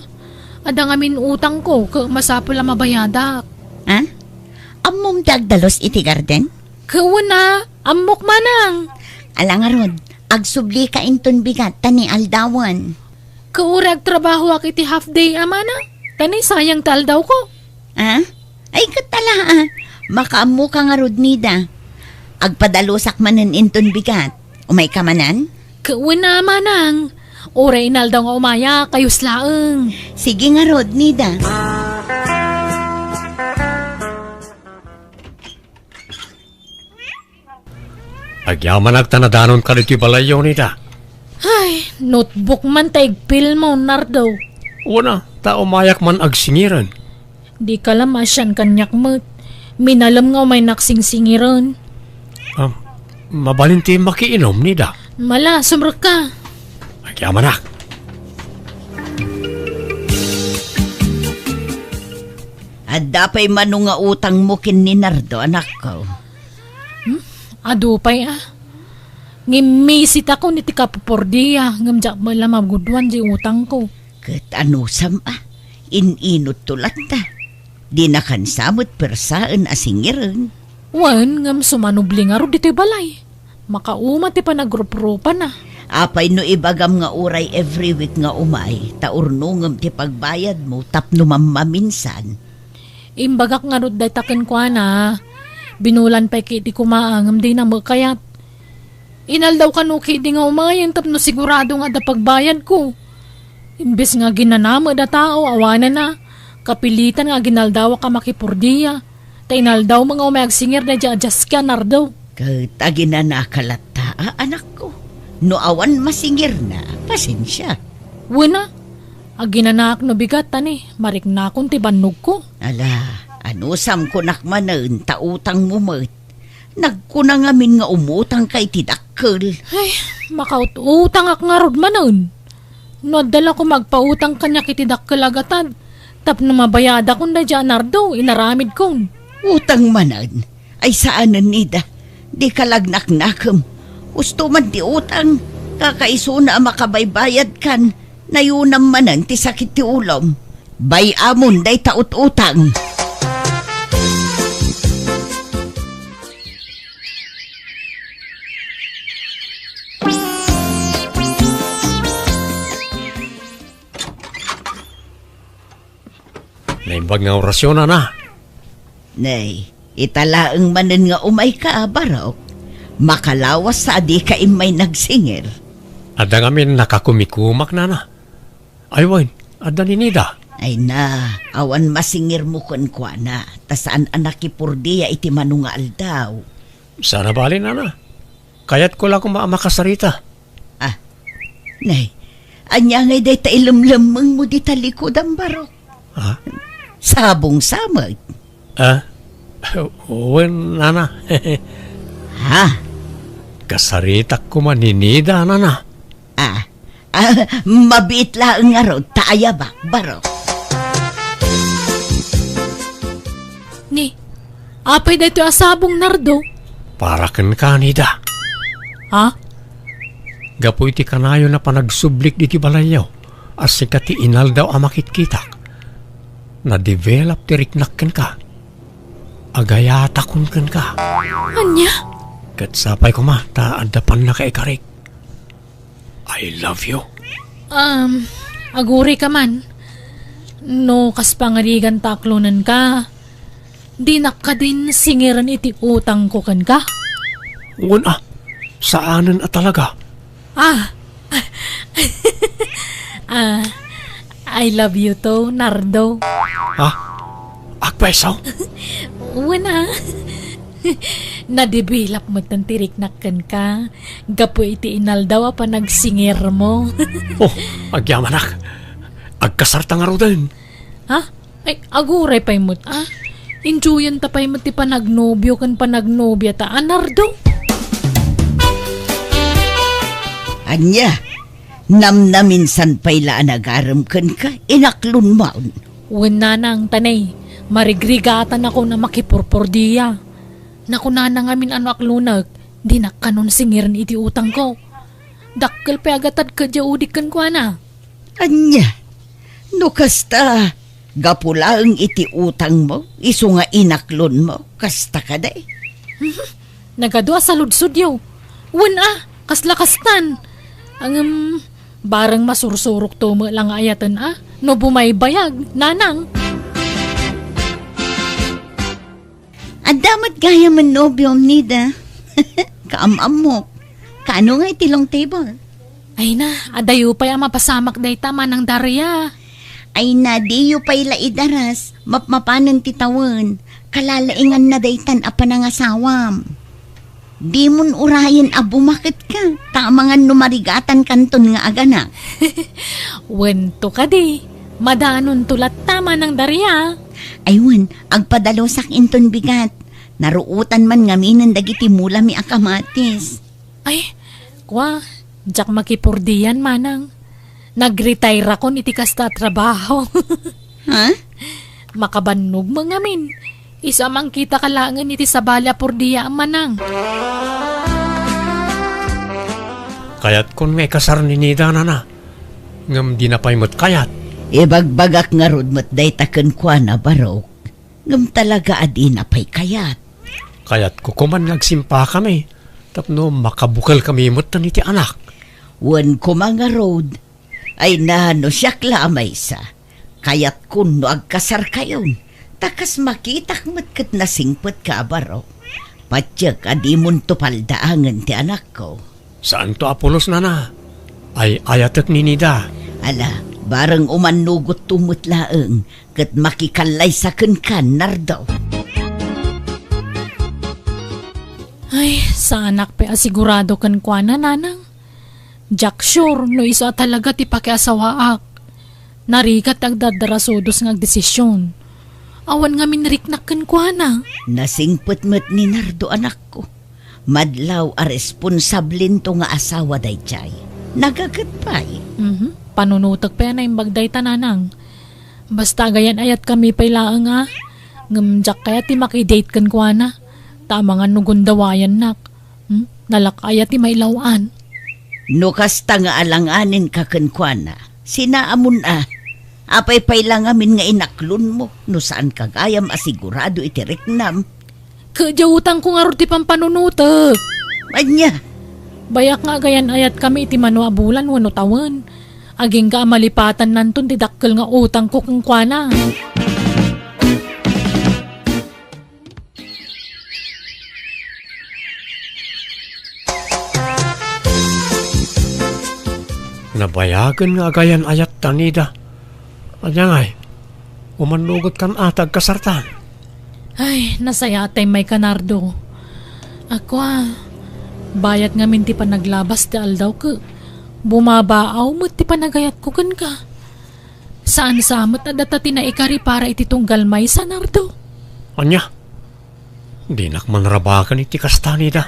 Adda ngamin utangko, ket masapul a mabayadak. Ah? Ammom ti agdalus iti garden? Ket wen a, ammok, Manang. Ala ngarud, agsublika inton bigat ta ni aldawen. Ket uray agtrabahoak iti half day a, Manang, ta ni sayang ti aldawko. Ah? Ay, ket ala a. Makaammoka ngarud, Nida. Agpadalusak manen inton bigat. Umayka manen? Ket wen a, Manang. Uray inaldaw nga umayak, kayus laeng. Sige ngarud, Nida. Agyamanak ta nadanonka ditoy balayyo, Nida. Ay, notebook man ta igpilmo, Nardo. Wen a, ta umayak man agsingiren. Dika la maasian kaniak met. Minalem nga umaynak singsingiren. Ah, mabalin ti makiinom, Nida. Mala, sumrekka. Agyamanak. Adda pay mano nga utangmo ken ni Nardo, anakko? Hmm? Adu pay a. Ngimmisit ako iti kapupordia, ngem diak met la magudoan diay utangko. Ket anusam a? In-inutto latta. Dinakan sa met persaen a singiren. Wen, ngem sumanubli ngarud ditoy balay. Makauma ti panagrupropana. Apay no ibagam nga uray every week nga umay, ta urnongem ti pagbayadmo tapno mammaminsan? Imbagak ngarud dayta kenkuana. Binulan pay ketdi koma ngem dina met kayat. Inaldaw kano ketdi nga umayen tapno sigurado nga adda pagbayadko. Imbes nga aginana met a tao, awanenna, kapilitan nga aginaldawak a makipordia. Ta inaldaw met nga umay agsingir daydiay a Jasky a Nardo. Ket aginanaka latta, a, anakko. No awan masingirna, pasensia. Wen a, aginanaak no bigat, ta ni, mariknakon ti bannogko. Ala, anusam kunak manen, ta utangmo met. Nagkuna ngamin nga umutangka iti dakkel. Ay, makaut-utangak ngarud manen. No adda la koma agpautang kaniak iti dakkel a gatad, tapno mabayadakon daydiay a Nardo, inaramidkon. Utang manen? Ay saanen, Nida. Dika la agnaknakem. Husto man ti utang. Kakaisuna a makabaybayadkan. Nayunam manen ti sakit ti ulom. Bay-amon dayta ut-utang. Naimbag nga orasyon, nana. Nay, ita laeng manen nga umayka, Barok. Makalawas sa a dika immay nagsingir. Adda ngamin nakakumikumak, nana. Ay wen, adda ni Nida. Ay na, awan masingirmo kenkuana, ta saan a nakipordia iti mano nga aldaw. Saan a bale, nana. Kayatko la koma a makasarita. Ah, nay, ania ngay dayta ilemlemmengmo dita likudan, Barok? Ah? Sabong sa met. Ah? Wen, nana. Ha? Kasaritak koma ni Nida, nana. Ah, ah, mabiit laeng ngarud ta ayabak, Barok. Ni, apay daytoy a sabong, Nardo? Para kenka, Nida. Ha? Gapu iti kanayon a panagsublik ditoy balayyo, a sika ti inaldaw a makitkitak, na-develop ti riknak kenka. Agayatakon kenka. Ania? Ket sapay koma ta adda pannakaikarik. I love you. Um, aguray ka man. No kas pangarigan ta aklonenka, dinak kadin singiren iti utangko kenka? Wen a, saanen a talaga. Ah. Ah, I love you too, Nardo. Ha? Agpayso? Wen a. Na-develop met ti riknak kenka gapu iti inaldaw a panagsingirmo. Oh, agyamanak. Agkasarta ngaruden. Ha? Ay, aguray pay met, ah. Enjoyenta pay met ti panagnobio ken panagnobiata, a, Nardo. Ania? Namnaminsan pay la a nagarem kenka, inaklonmon. Wen, nanang, ta ni, marigrigatanakon a makipurpordia. Nakunana ngamin a no aklonek, dinak kanon singiren iti utangko. Dakkel pay a gatad ket diay udik kenkuana. Ania? No kasta, gapu laeng iti utangmo, isu nga inaklonmo, kasta kadi? Nagadu a saludsodyo. Wen a, kasla kastan. Ngem, bareng masursurokto met la nga ayaten a, no bumaybayag, nanang. Adda met gayamen nobiom, Nida. Kaam-ammok. Kaano nga iti long table? Ay na, adayo pay a mapasamak dayta, Manang Daria. Ay na, diyo pay la idaras, mapmapanen ti tawen. Kalalainganna daytan a panangasawam. Dimon urayen a bumaketka, ta amangan no marigatan kanton nga aganak. Wen to kadi, madanonto latta, Manang Daria. Ay wen, agpadalusak inton bigat. Naruotan man ngaminen dagiti mulami a kamatis. Ay, kua, diak makipurdian, manang. Nagretire-akon iti kasta a trabaho. Ha? Makabannog met ngamin. Isu a mangkitaka laengen iti sabali a purdiaem, manang. Kayatkon nga ikasar ni Nida, nana. Ngem dina pay met kayat. Ibagbagak ngarud met dayta kenkuana, Barok. Ngem talaga a dina pay kayat. Kayatko koman nga agsimpakami tapno makabukelkami metten iti anak. Wen koma ngarud, ay na no siak la a maysa. Kayatkon no agkasarkayon, ta kas makitak met ket nasingpetka a Barok. Patiek a dimonto paldaangen ti anakko. Saanto a pulos, nana. Ay-ayatek ni Nida. Ala, bareng umannugotto met laeng ket makikallaysa kenka, Nardo. Ay, saanak pay a sigurado kenkuana, nanang. Diak sure no isu a talaga ti pakiasawaak. Narigat ti agdardarasudos nga agdesision. Awan ngamin riknak kenkuana. Nasingpet met ni Nardo, anakko. Madlaw a responsablento nga asawa daydiay. Nagaget pay. Mhm. Panunotek pay a naimbag dayta, nanang. Basta agayan-ayatkami pay laeng a. Ngem diak kayat ti makidate kenkuana. Ta amangan no gundawayannak. Hmm? Nalak-aya ti mailaw-an. No kasta nga alanganenka kenkuana, sinaamon a. Apay pay la ngamin nga inaklonmo no saanka gayam a sigurado iti riknam? Ket diay utangko ngarud ti pampanunotek. Ania? Bayak nga agayan-ayatkami iti mano a bulan wenno tawen. Agingga a malipatannanton ti dakkel nga utangko kenkuana. Nabayagen nga agayan-ayatta, Nida. Ania ngay, umannugotkan a ti agkasartan? Ay, nasayaat tay mayka, Nardo. Ako a, bayat ngamin ti panaglabas ti aldaw ket bumabaaw met ti panagayatko kenka. Saan sa met a data ti naikari para iti tunggal maysa, Nardo. Ania? Dinak manrabaken iti kasta, Nida.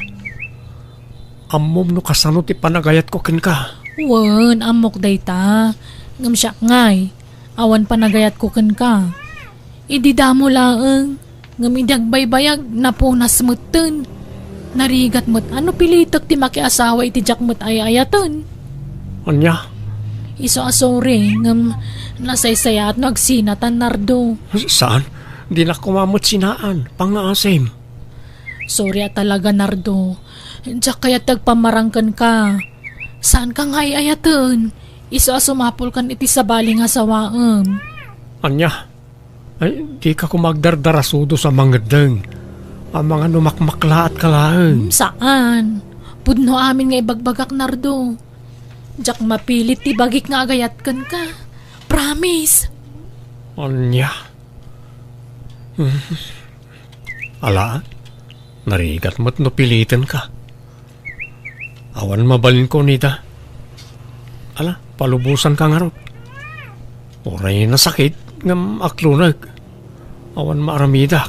Ammom no kasano ti panagayatko kenka. Wen, ammok dayta. Ngem siak ngay, awan panagayatko kenka. Idi damo laeng, ngem idi agbaybayag, napunas metten. Narigat met a no pilitek ti makiasawa iti diak met ay-ayaten. Ania? Isu a sorry, ngem nasaysayaat no agsinatan, Nardo. Saan? Dinak koma met sinaan. Pangngaasim. Sorry a talaga, Nardo. Diak kayat ti agpamarang kenka. Saanka nga ay-ayaten. Isu a sumapulkan iti sabali nga asawaem. Ania? Ay, dika koma agdardarasudos a mangeddeng. Amangan no makmaklaatka laeng. Hmm, saan? Pudno amin nga ibagbagak, Nardo. Diak mapilit ti bagik nga agayat kenka. Promise. Ania? Hmm. Ala, narigat met no pilitenka. Awan mabalinko, Nida. Ala, palubosanka ngarud. Uray nasakit ngem aklonek. Awan maaramidak.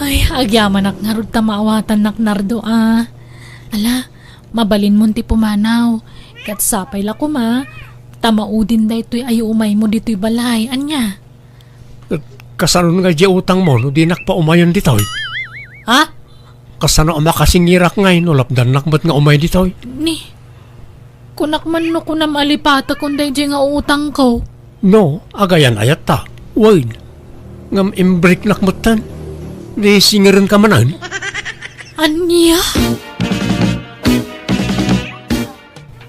Ay, agyamanak ngarud ta maawatannak, Nardo, a. Ala, mabalinmon ti pumanaw. Ket sapay la koma ta maudin daytoy a umaymo ditoy balay. Ania? Ket kasano ngay diay utangmo no dinak paumayen ditoy? Ha? Kasano a makasingirak ngay no lapdannak met nga umay ditoy? Ni, kunak man no kunam a lipatekon daydiay nga utangko. No, agayan-ayatta. Wen, ngem imbriknak metten. Di singirenka manen? Ania?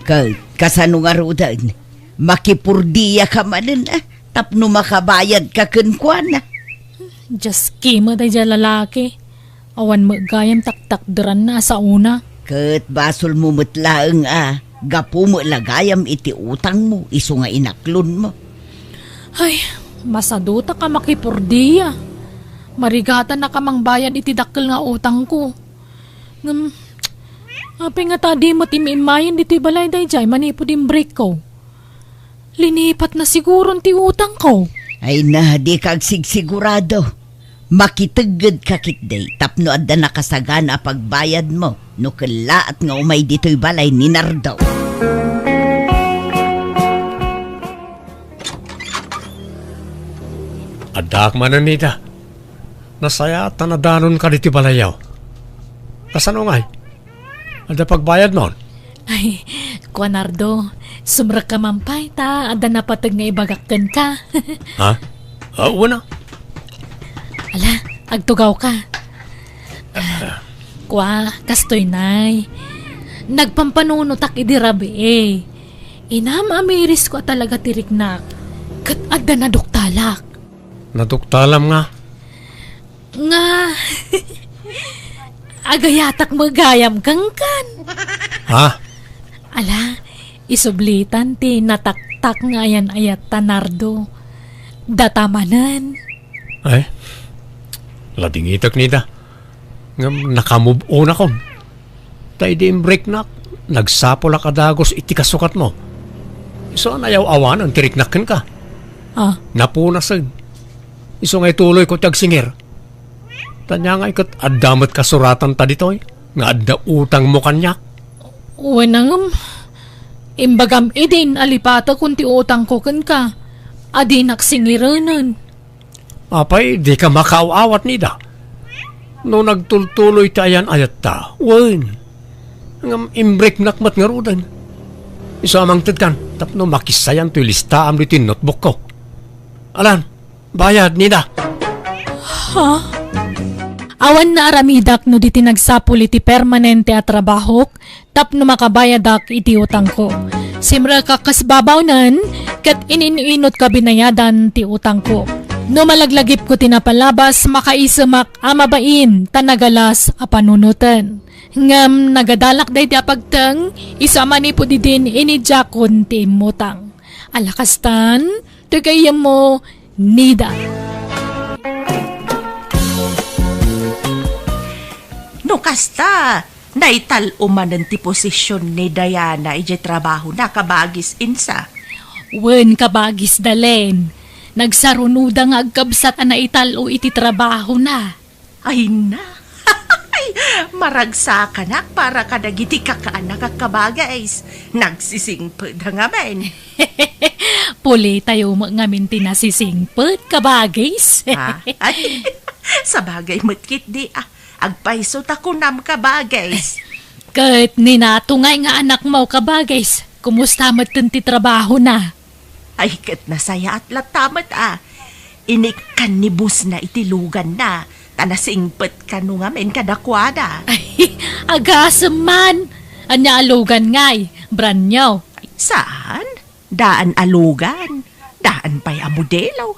Ket kasano ngaruden? Makipurdiaka manen, a, tapno makabayadka kenkuana. Dios kima daydiay a lalaki. Awan met gayam taktakderanna a saona. Ket basolmo met laeng a gapu met la gayam iti utangmo isu nga inaklonmo. Ay, masadutak a makipurdia. Marigatanak a mangbayad iti dakkel nga utangko. Ngem, apay ngata a di met immayen ditoy balay daydiay manipud imbrikko? Linipatna siguron ti utangko. Ay na, dika agsigsigurado. Makiteggedka ketdi tapno adda nakasagana a pagbayadmo no kellaat nga umay ditoy balay ni Nardo. Addaak manen, Nida. Nasayaat ta nadanonka ditoy balayyo. Kasano ngay? Adda pagbayadmon? Ay, kua, Nardo, Sumrekka man pay ta adda napateg nga ibagak kenka. Ha? Ah, wen a. Ala, agtugawka. Ah, kua, kastoy, Nay. Nagpampanunotak idi rabii. Inam-amirisko a talaga ti riknak. Ket adda naduktalak. Naduktalam nga? Nga, agayatak met gayam kenkan. Ha? Ala, isublitan ti nataktak nga ayan-ayatta, Nardo. Data manen. Ay, ladingitek, Nida. Ngem nakamove on akon. Ta idi imbreaknak, nagsapulak a dagus iti kasukatmo. Isu a nayaw-awanen ti riknak kenka. Ah. Napunasen. Isu nga ituloyko ti agsingir. Ta ania ngay ket adda met kasuratanta ditoy nga adda utangmo kaniak? Wen a ngem, imbagam idin a lipatekon ti utangko kenka a dinak singirenen. Apay, dika makaaw-awat, Nida? No nagtultuloy ti ayan-ayatta, wen. Ngem imbreaknak met ngaruden. Isu a mangtedkan, tapno makissayan toy listaam ditoy notebookko. Alan, bayad, Nida. Ha? Awan naaramidak no di ti nagsapul iti permanente a trabahok tapno makabayadak iti utangko. Simrekak kas babawnen ket inin-inutko a binayadan ti utangko. No malaglagipko ti napalabas, makaisemak a mabain ta nagalas a panunoten. Ngem nagadalak daydi a pagteng, isu a manipud idin inidiakon ti immutang. Ala kastan, ti gayyemmo, Nida. No kasta, naital-o manen ti posision ni Diana idiay trabahona, kabagis Insa. Wen, kabagis Dalen. Nagsarunoda nga agkabsat a naital-o iti trabahona. Ay na. Maragsakanak para kadagiti kakaanak a kabagis. Nagsisingpet ngamin. Pulitayo met ngamin ti nasisingpet, kabagis. Ha? Ay, sabagay met ketdi, ah. Agpayso ta kunam, kabagis. Ket ni Nato ngay nga anakmo, kabagis. Kumusta metten ti trabahona? Ay, ket nasayaat latta met, ah. Inikkan ni bossna iti luganna, ta nasingpet kano ngamin kadakuada. Ay, agasem man! Ania a lugan ngay? Brand new? Saan? Daan a lugan. Daan pay a modelo.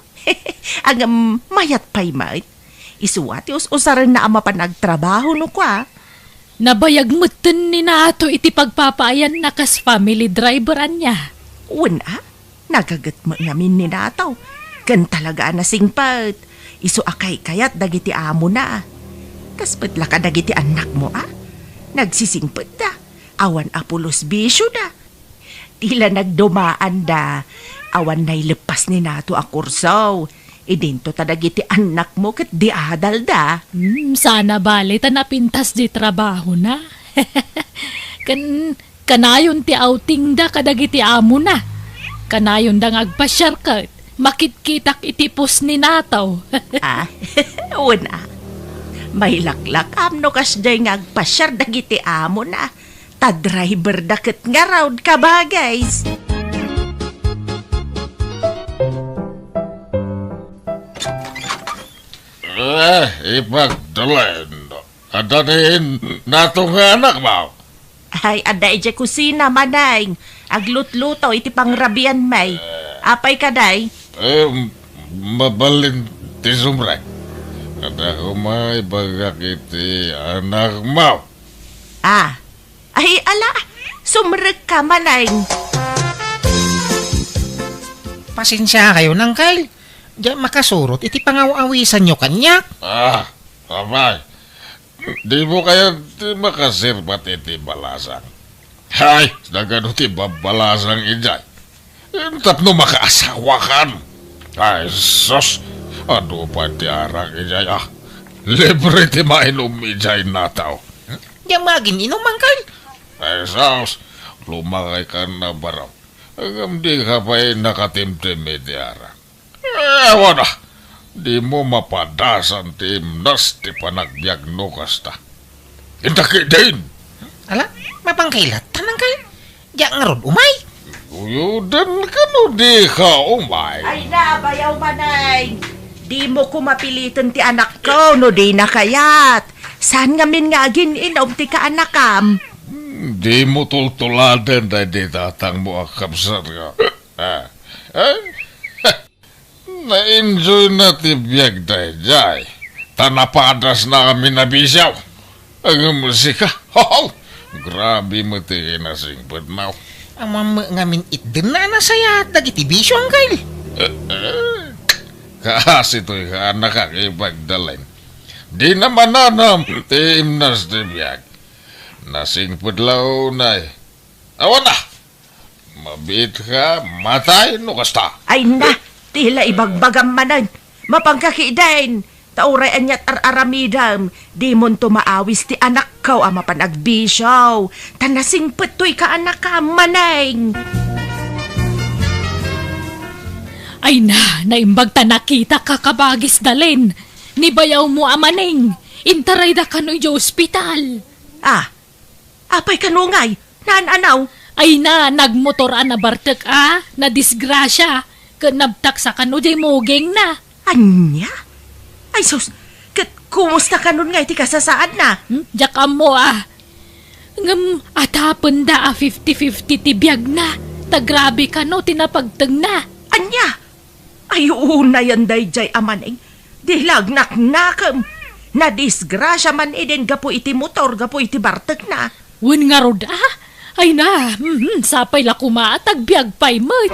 Ngem mayat pay met. Isu a ti us-usarenna a mapan agtrabaho no kua. Nabayag metten ni Nato iti pagpapaayanna kas family driver, ania? Wen a, nagaget met ngamin ni Nato. Ken talaga a nasingpet. Isu a kaykayat dagiti amona. Kas met la kadagiti annakmo a? Nagsisingpetda. Awan a pulos bisioda. Ti la nagdumaanda, awan naileppas ni Nato a kurso. Idinto ta dagiti annakmo ket di adalda. Hmm, sana bale ta napintas di trabahona. Ken kanayon ti outingda kadagiti amona. Kanayonda nga agpasiar ket makitkitak iti pos ni Nato. Ah, wen a. Mailaklakam no kasdiay nga agpasiar dagiti amona. Ta driver da ket ngarud, kabagis. Eh, ipagdalen. Adda ni Nato nga anakmo? Ay, adda idiay kusina, Maneng. Aglutluto iti pangrabian, may. Apay kadi? Eh, mabalin ti sumrek. Adda koma ibagak iti anakmo. Ah, Ay, ala, sumrekka, Maneng. Pasensiakayon, Angkel. Diak makasurot iti pangaw-awisanyo kaniak. Ah, apay, dimo kayat ti makaserbat iti balasang? Hay, nagano ti babbalasang idiay? Tapno makaasawakan. Ay, sus! Adu pay ti arak idiay, ah. Libre ti mainum idiay, Nato. Diak maagin-inum, Angkel. Ay, sus! Lumakaykan a barok. Ngem dika pay nakatimtim iti arak. Eh, awan a. Dimo mapadasan ti imnas ti panagbiag no kasta. Inta ketdin. Ala, mapanka latta, Angkel. Diak ngarud umay. Uyoden kano dika umay? Ay na, bayaw, Maneng. Dimo ko mapiliten ti anakko no dina kayat. Saan ngamin nga agin-inom ti kaanakam? Hmm, dimo tultuladen daydi tatangmo a kabsat nga. Ah, eh? Na-enjoy na ti biag daydiay, ta napadasna amin a bisio. Ngem sika, hoho! Grabe met ti kinasingpetmo. Ammom ngamin itdenna a nasayaat dagiti bisio, Uncle. Eh, eh. Kaasi toy kaanakak, Ipag Dalen. Dina mananam ti imnas ti biag. Nasingpet la unay. Awan na! Mabiitka, matay no kasta. Ay na, ti la ibagbagam manen. Mapanka ketdin. Ta uray ania't ar-aramidem, dimonto maawis ti anakko a mapan agbisio. Ta nasingpet toy kaanakam, Maneng. Ay na, naimbag ta nakitak, Kabagis Dalen. Ni bayawmo a Maneng, intarayda kano idiay ospital. Ah, apay kano ngay? Naan-anaw? Ay na, nagmotor a nabartek a nadisgrasia, ket nabtaksa kano diay mugingna. Ania? Ay sus, ket kumusta kanon ngay ti kasasaadna? Hmm? Diak ammo a. Ngem atapenda a fifty fifty ti biagna, ta grabe kano ti napagtengna. Ania? Ay, unayen daydiay a Maneng. Di la agnaknakem. Nadisgrasia man idin gapu iti motor, gapu iti bartekna. Wen ngarud a? Ay na, mhm, sapay la koma ta agbiag pay met.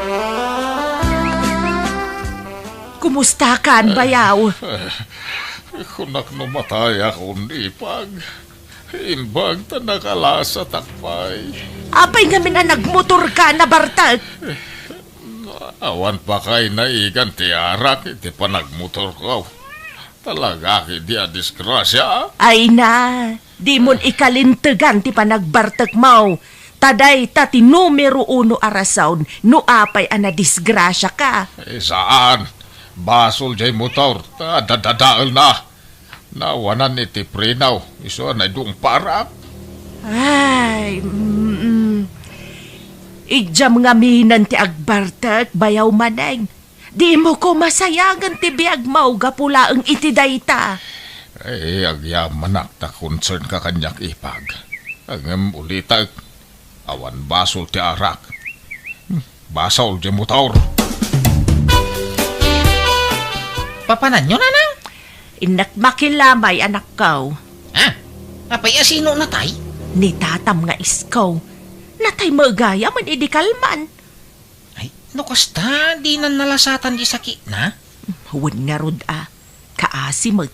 Kumustakan, bayaw? Kunak no matayakon, Ipag. Imbag ta nakalasatak pay. Apay ngamin a nagmotorka a nabartek? Awan pay naigan ti arak iti panagmotorko. Talaga ketdi a disgrasia. Ay na, dimon ikalintegan ti panagbartekmo. Ta dayta ti numero uno a rason no apay a nadisgrasiaka. Eh, saan. Basol diay motor, ta dadadaelna. Naawanan iti preno, isu a naidungparak. Ay, mm, mm. Idiam ngaminen ti agbartek, bayaw Maneng. Dimo koma sayangen ti biagmo gapu laeng iti dayta. Ay, agyamanak ta concernka kaniak, Ipag. Ngem ulitek, awan basol ti arak. Hmm, basol diay motor. Papananyo, Nanang? Innak makilamay, anakko. Ah, apay a sino natay? Ni tatam nga isko. Natay met gayam idi kalman. Ay, no kasta, dinan nalasatan ti sakitna? Wen ngarud a, kaasi met.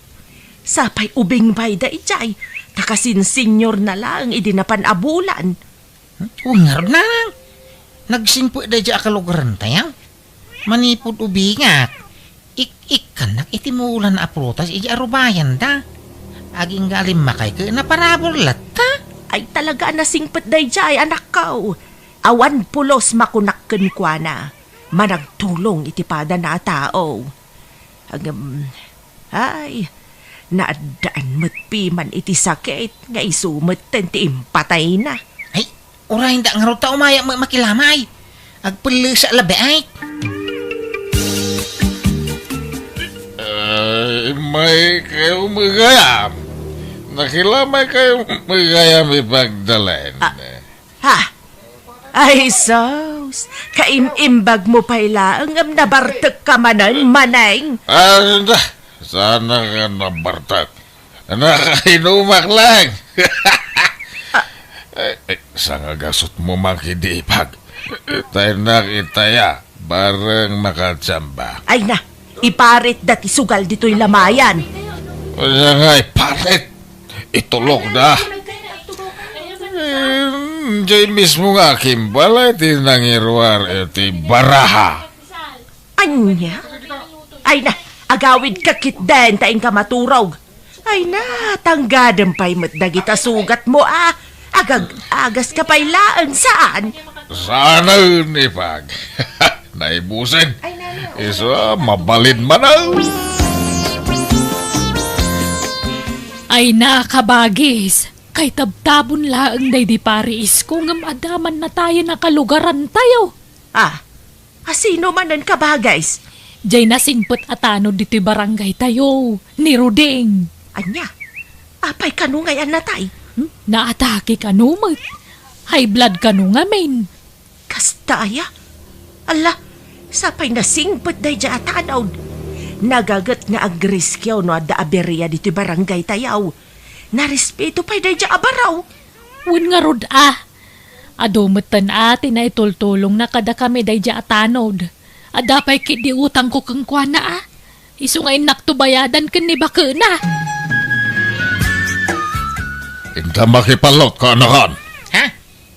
Sapay ubing pay daydiay, ta kasinsinyorna laeng idi napan a bulan. Hmm? Wen ngarud, Nanang. Nagsingpet daydiay a kalugarantayo. Manipud ubingak, ik-ikkannak iti mulan a prutas idi arubayanda. Agingga a limmakay ket naparabur latta. Ay, talaga a nasingpet daydiay, anakko. Awan pulos makunak kenkuana. Managtulong iti padana a tao. Ngem, ay, naaddaan met piman iti sakit nga isu metten ti impatayna. Ay, urayenda ngarud ta umayak met makilamay. Agpellesak labiay. Ay, maykayo met gayam. Nakilamaykay met gayam, Ipag Dalen. Ah, ha? Ay, sus! Kaim-imbagmo pay laeng ngem nabartekka manen, Maneng. Ah, da, saan nga nabartek? Nakainumak laeng. Ah. Eh, eh, sangagasutmo man ketdi, Ipag. Itaynak itaya, bareng makachamba. Ay na, iparitda ti sugal ditoy lamayan. Ania nga iparit? Itulokda. Eh, diay mismo nga akimbal ti nangiruar iti baraha. Ania? Ay na, agawidka ketdin ta inka maturog. Ay na, tanggadem pay met dagita sugatmo a. Agag-agaska pay laeng, saan? Saanen, Ipag. Naibusen. Isu a, mabalin manen. Ay na, kabagis, kaitabtabon laeng daydi pari isko ngem adda man natayen a kalugarantayo. Ah, asino manen ka, Bages? Jay nasingpet a tanod ditoy barangay tayo, ni Ruding. Ania? Apay kano ngay a natay? Hmm? Naatake kano met. High blood kano ngamin. Kasta aya? Ala, sapay nasingpet daydiay a tanod. Nagaget nga agriskio no adda aberia ditoy barangay tayo. Narespeto pay daydiay a baro. Wen ngarud a. Adu metten a ti naitultulongna kadakami daydiay a tanod. Adda pay ketdi utangko kenkuana a. Isu nga innakto bayadan ken ni bakena. Inta makipallot, kaanakan. Ha?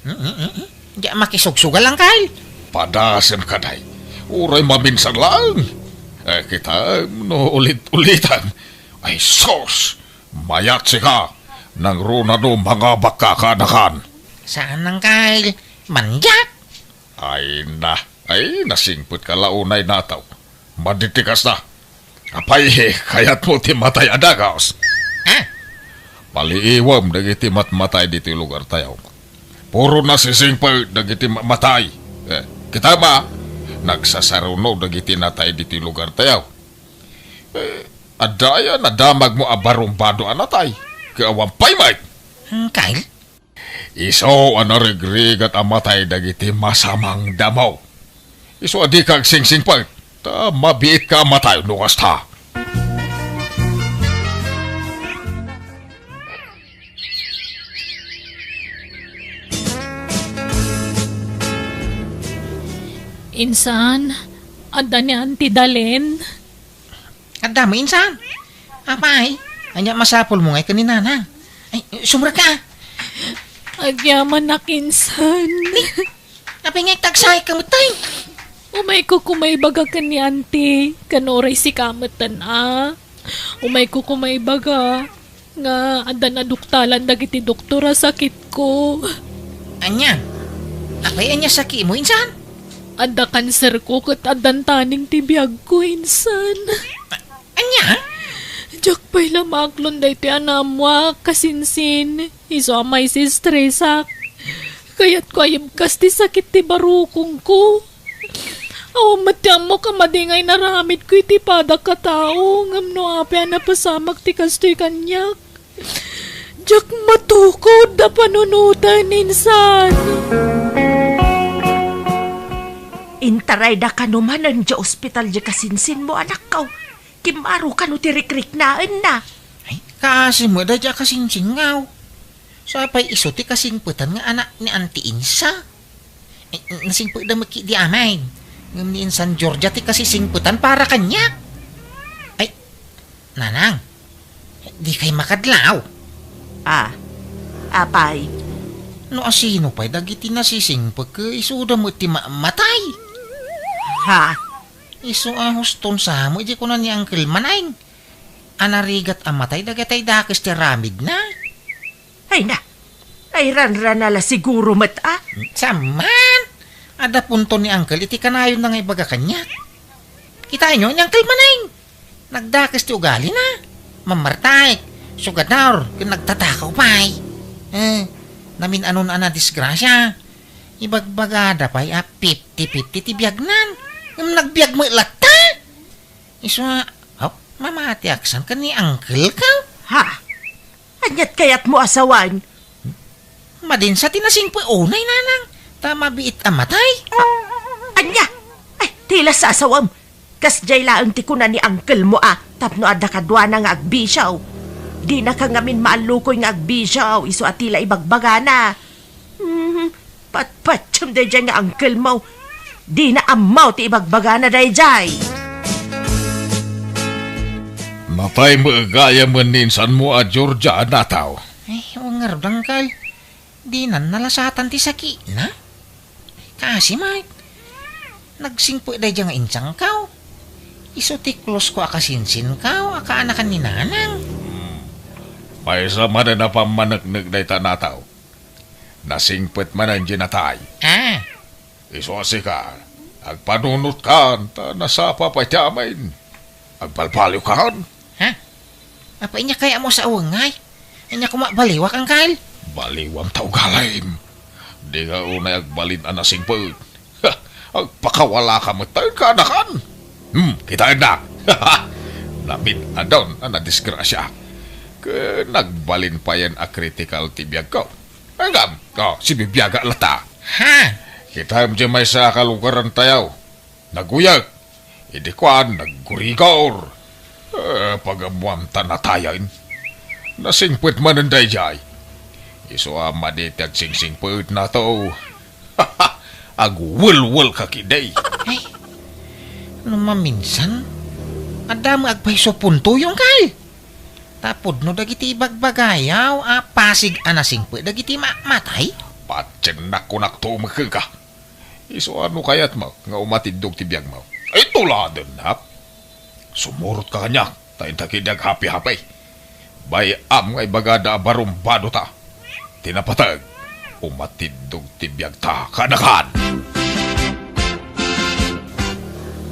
Mm, mm, mm, mm. Diak makisugsugal, Angkel. Padasem ka, day. Uray maminsan lang. Eh, kitaem no ulit-ulitan. Ay, sus! Mayat sika. Nangruna no mangabak ka, kaanakan. Saan, Angkel? Manyak? Ay na, ay, nasingpet ka la unay, nataw. Madi ti kasta. Apay, kayatmo ti matay a dagus? Ha? Paliiwem dagiti matmatay ditoy lugar tayo. Puro nasisingpet dagiti ma-, matay. Eh, kita ma, nagsasaruno dagiti natay ditoy lugar tayo. Eh, adda aya nadamagmo a barumbado a natay? Ket awan pay met. Hmm, Kyle? Isu a narigrigat a matay dagiti masamang damo. Isu a dika agsingsingpet, ta mabiitka a matay no kasta. Insan, adda ni Auntie Dalen? Adda met, insan. Apay, ania masapulmo ngay ken ni Nanang? Ay, sumrek ka. Agyamanak, insan. Apay nga agtaksayka met, tay? Umayko koma ibaga ken ni Auntie, ken uray sika metten a. Umayko koma ibaga nga addan aduktalan dagiti doktor a sakitko. Ania? Apay, ania sakitmo, insan? Adda kanserko ket addan taneng ti biagko, insan. A-, ania? Diak pay la maaklon daytoy a naammoak, kasinsin. Isu a maisistresak. Kayatko a ibkas ti sakit ti barukongko. Awan met ti ammok a madi nga inaramidko iti padak a tao, ngem no apay a napasamak ti kastoy kaniak, diak matukod a panunoten, insan. Intarayda kano manen idiay ospital diay kasinsinmo, anakko. Kimmaro kano ti rikriknaenna. Ay, kaasi met daydiay a kasinsinko. Sapay isu ti kasingpetan nga anak ni Auntie Insa. Ay, nasingpetda met ketdi amin. Ngem ni Insan Georgia ti kasisingpetan para kaniak. Ay, Nanang, dikay makadlaw? Ah, apay? No asino pay dagiti nasisingpet ket isuda met ti ma-, matay. Ha? Isu a huston sa met idi kuna ni Uncle Maneng a narigat a matay dagiti dakes ti aramidna. Ay na, ay ranrana la siguro met a. Saan man? Adda punto ni Uncle iti kanayonna nga ibaga kaniak. Kitaenyo ni Uncle Maneng. Nagdakes ti ugalina. Mammartaek, sugador, ken nagtatakaw pay. Eh, namin-anon a nadisgrasia. Ibagbagada pay a fifty fifty ti biagnan. Ngem nagbiag met latta. Isu a, oh, mamatiak san ken ni Uncle ko. Ha? Aniat kayatmo a sawen? Madin sa ti nasingpet unay, Nanang, ta mabiit a matay. Ania? Ay, ti la sasawem. Kasdiay laeng ti kuna ni Uncle mo a tapno adda kaduana nga agbisio. Dinaka ngamin maallukoy nga agbisio, isu a ti la ibagbagana. Mhm. Patpatiem daydiay nga uncle mo. Dina ammo ti ibagbagana daydiay. Natay met gayam ni insanmo a Georgia a nataw. Ay, awan ngarud, Uncle. Dinan nalasatan ti sakitna. Kaasi met. Nagsingpet daydiay nga insangko. Isu ti close ko a kasinsinko a kaanakan ni Nanang. Hmm. Maysa manen a pammaneknek dayta a nataw. Nasingpet manen diay natay. Ah. Isu a sika, agpanunotkan, ta nasapa pay ti amin. Agbalbaliwkan. Ha? Apay, ania kayatmo a sawen ngay? Ania koma, baliwak, Uncle? Baliwam ta ugalim. Dika unay agbalin a nasingpet. Ha! Agpakawalaka met tayo, kaanakan. Hmm, kitaennak. Namin-adon a nadisgrasiaak. Ket nagbalin payen a critical ti biagko. Ngem, oh, sibibiagak latta. Ha? Kitaem diay maysa a kalugaran tayo. Naguyek. Idi kuan, naggurigor. Eh, pagammuan ta natayen. Nasingpet manen daydiay. Isu a madi ti agsingsingpetna to. Agwelwel ka kidi. Ay, no maminsan, adda met agpayso puntoyo, angkel. Ta pudno dagiti ibagbagayo a pasig a nasingpet dagiti ma-, matay. Patiennak, kunak to met kenka. Isu a no kayatmo nga umatiddog ti biagmo, ay tuladennak. Sumurotka kaniak, ta inta kidi aghapi-hapi. Bay-am nga ibagada a barumbadota. Ti napateg, umatiddog ti biagta, kaanakan.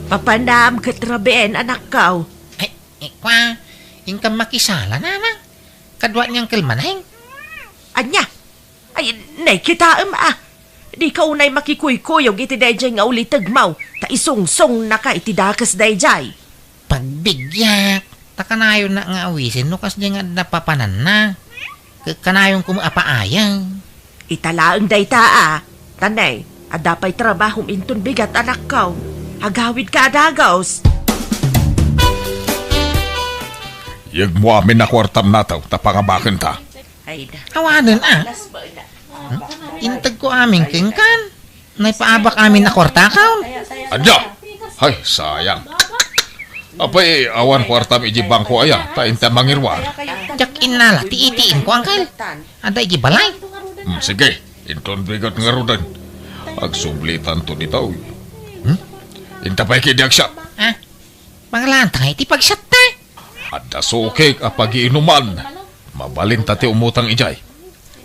Papanam ket rabien, anakko. Ay, ikwa, inkam makisala, nanang. Kadua ni Uncle Maneng. Ania? Ay, nay, kitaem, a. Dika unay makikuykuyog iti daydiay nga ulitegmo, ta isungsungnaka iti dakes daydiay. Pagbiagak, ta kanayonnak nga awisen no kasdiay nga adda papananna. Ket kanayonko met a paayeng. Ita laeng dayta, a. Ta nay, adda pay trabahom inton bigat, anakko. Agawidka a dagus. Yegmo amin a kuartam, Nataw, ta pangabakenta. Ay da. Awanen, a. Integko amin kenkan. Naipaabak amin a kuartakaw. Adda! Ay, sayang. Apay, awan kuartam iti bangko aya, ta inta mangiruar. Diak innala ti ATM ko, angkel. Adda iti balay. Hmm, sige, inton bigat ngaruden. Agsublitanto ditoy. Hmm? Inta pay kidi agsiat. Ah, manglaanta nga iti pagsiatta. Adda sukik a pagiinuman. Mabalinta ti umutang idiay.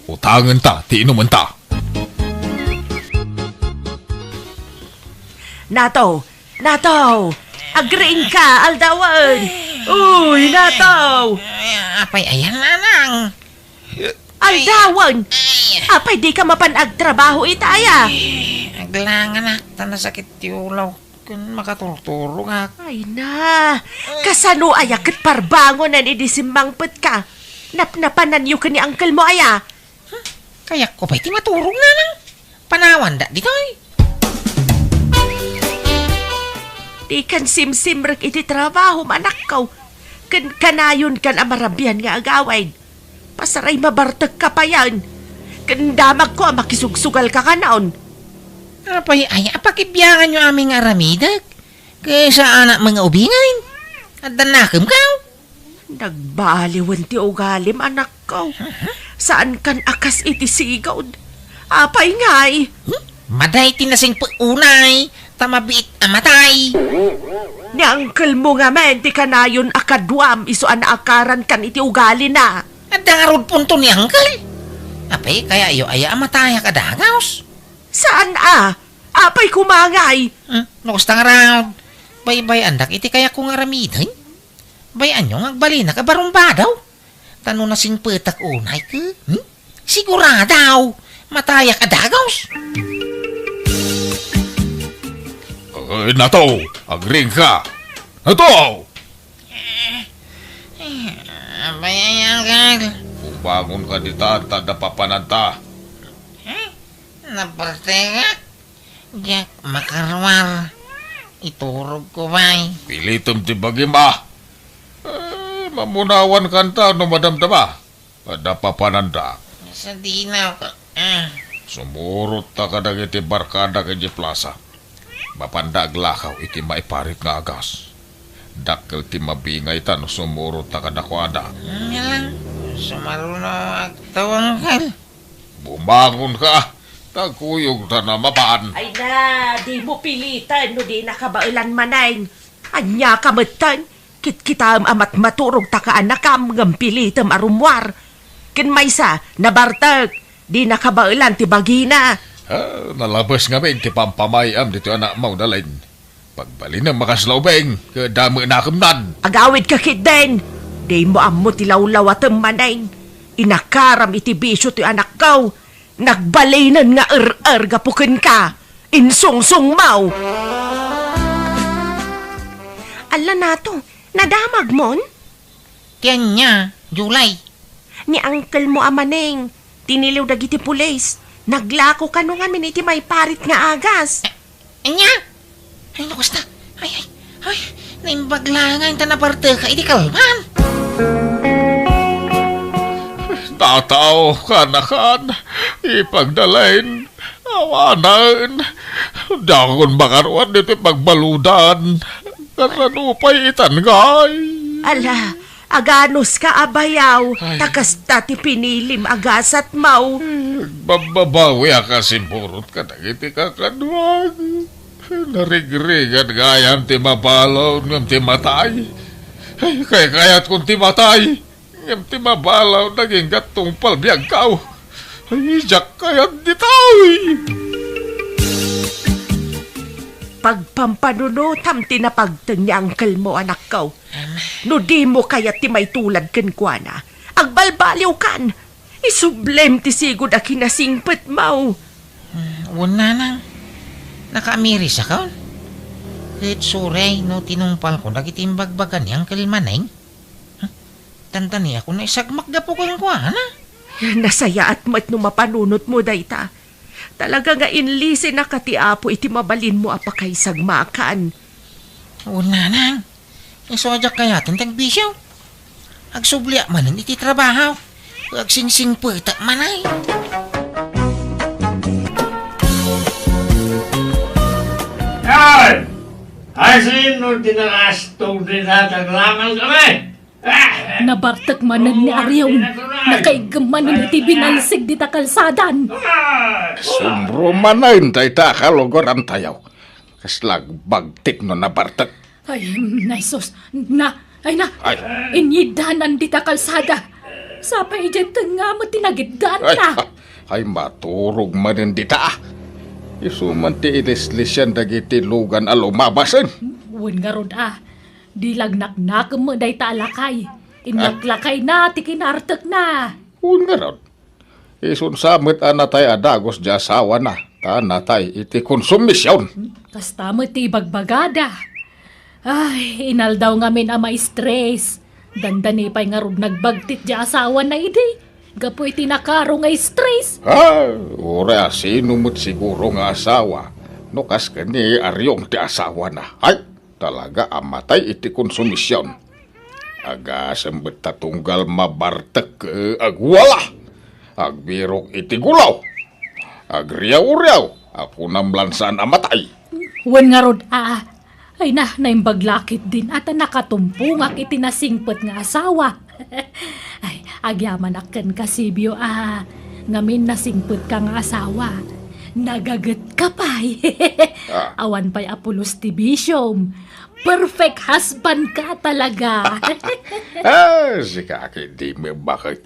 Utangenta ti inumenta. Nato! Nato! Agriingka, aldawen! Uy, Nato! Ay, apay ayan, nanang? Aldawen! Ay. Apay dika mapan agtrabaho ita aya? Ay, aglanganak, ta nasakit ti ulaw. Ken makaturturogak. Ay na, kasano aya ket parbangonen idi simmangpetka? Napnapananyo ken ni uncle mo aya? Hmm? Kayatko pay ti maturog, nanang. Panawanda ditoy. Dikan simsimrek iti trabahom, anakko. Ken kanayonkan a marabian nga agawid. Pasaray mabartekka payen. Ken damagko a makisugsugalka kanon. Apay aya a pakibianganyo amin nga aramidek? Ket saanak nga ubingen? Adda nakemka? Nagbaliwen ti ugalim, anakko. Saankan a kas iti sigud. Apay ngay? Hmm? Maday ti nasingpet unay, ta mabiit a matay. Ni uncle mo ngamin ti kanayon a kaduam isu a naakarankan iti ugalina. Adda ngarud punto ni uncle. Apay, kayayo aya a matayak a dagaws? Saan a? Apay kumangay? Hmm? No kasta ngarud, baybay-andak iti kayatko nga aramiden. Bay-anyo nga agbalinak a barumbado. Ta no nasingpetak unay ket, hmm? Sigurado, matayak a dagaws. Eh, Nato, agriingka. Nato! Bay, uncle. Umbangonka ditan, ta adda papananta. Eh? Nabartekak? Diak makaruar. Iturogko pay. Pilitem ti bagim, a. Eh, mamunawan kanta no madamdama. Adda papananda. Sadino ka, ah. Sumurotta kadagiti barkadak idiay plasa. Mapanda aglakaw iti maiparit nga agas. Dakkel ti mabingayta no sumurotta kadakuada. Ania lang, sumaruno agtawangkal. Bumangonka, ta kuyogta a mapan. Ay na, dimo piliten no dinaka baelan manen. Ania ka metten? Kitkitaem a matmaturog ta kaanakam ngem pilitem a rummuar. Ken maysa, nabartek, dinaka baelan ti bagina. Ah, nalabes ngamin ti pampamay-am ditoy anakmo, Dalin. Pagbalinem a kasla ubing, ket damo a nakemnan. Agawidka ketdin. Dimo ammo ti lawlawatem manen. Inakaram iti bisio ti anakko. Nagbalinen nga er-er gapu kenka. Insungsong mo! Alla nato, nadamagmon? Ti ania, July? Ni uncle mo a Maneng, tiniliw dagiti pulis. Naglako kano ngamin iti maiparit nga agas. Ania? Ay, no kasta. Ay, ay, ay, naimbag la nga inta nabarteka iti kalman. Tataw, kanakan, ipagdalain, awanen. Diakon makaruar ditoy pagbaludan. Kasano pay itan ngay? Ala, aganuska a bayaw, ay, ta kasta ti pinilim a gasatmo. Agbababawiak a simurot kadagiti kakaduak. Narigrigat gayam ti mabalaw ngem ti matay. Ay, kaykayatkon ti matay, ngem ti mabalaw nagingga tungpal biagko. Ay, diak kayat ditoy. Pagpampanunotam ti napagteng ni uncle mo, anakko. No dimo kayat ti maitulad kenkuana, agbalbaliwkan. Isublem ti sigud a kinasingpetmo. Hmm, wen, nanang. Nakaamirisakon. Ket suray no tinungpalko dagiti imbagbaga ni Uncle Maneng. Huh? Tantani ako naisagmak gapu kenkuana. Nasayaat met no mapanunotmo dayta. Talaga nga inlisinaka ti Apo iti mabalinmo a pakaisagmakan. Wen, nanang. Isu a diak kayaten ti agbisio. Agsubliak manen iti trabaho. Agsingsingpetak manen. Ay! Ay, sino ti nakastog dita? Taglaman kami! Ah! Nabartek manen ni Ariong. Nakaiggem manen iti binalsig dita kalsadan. Ah! Sumbro manen dayta a kalugarantayo. Kasla agbagtik no nabartek. Ay, mm, ay, sus. Na, ay, na. Ay. Inyiddanan dita kalsada. Sapay idiay tengnga met ti nagiddaanna. Ay, ha. Ay, maturog manen dita, ah. Isu man ti ilislisian dagiti lugan a lumabasen. Wen ngarud, ah. Di lagnaknakem met dayta a lakay. Innaklakayna ti kinaartekna. Wen ngarud. Isun sa met a natay a dagus ti asawana, ta natay iti konsumision. Kasta met ti ibagbagada. Ay, inaldaw ngamin a maistres. Dandani pay ngarud nagbagtit ti asawana idi, gapu iti nakaro nga istres. Ah, uray a sino met siguro nga asawa, no kas ken ni Ariong ti asawana. Ay, talaga a matay iti konsumision. Agasem met ta tunggal mabartek, eh, agwala. Agbirok iti gulaw. Agriaw-riaw. A kunam lan saan a matay. Wen ngarud, a, ay na, naimbag la ketdin a ta nakatumpongak iti nasingpet nga asawa. Ay, agyamanak kenka, Sibio, a ngamin nasingpetka nga asawa. Nagagetka pay. Ah. Awan pay a pulos ti bisiom. Perfect husband ka talaga. Ah, sika, ket di met baket.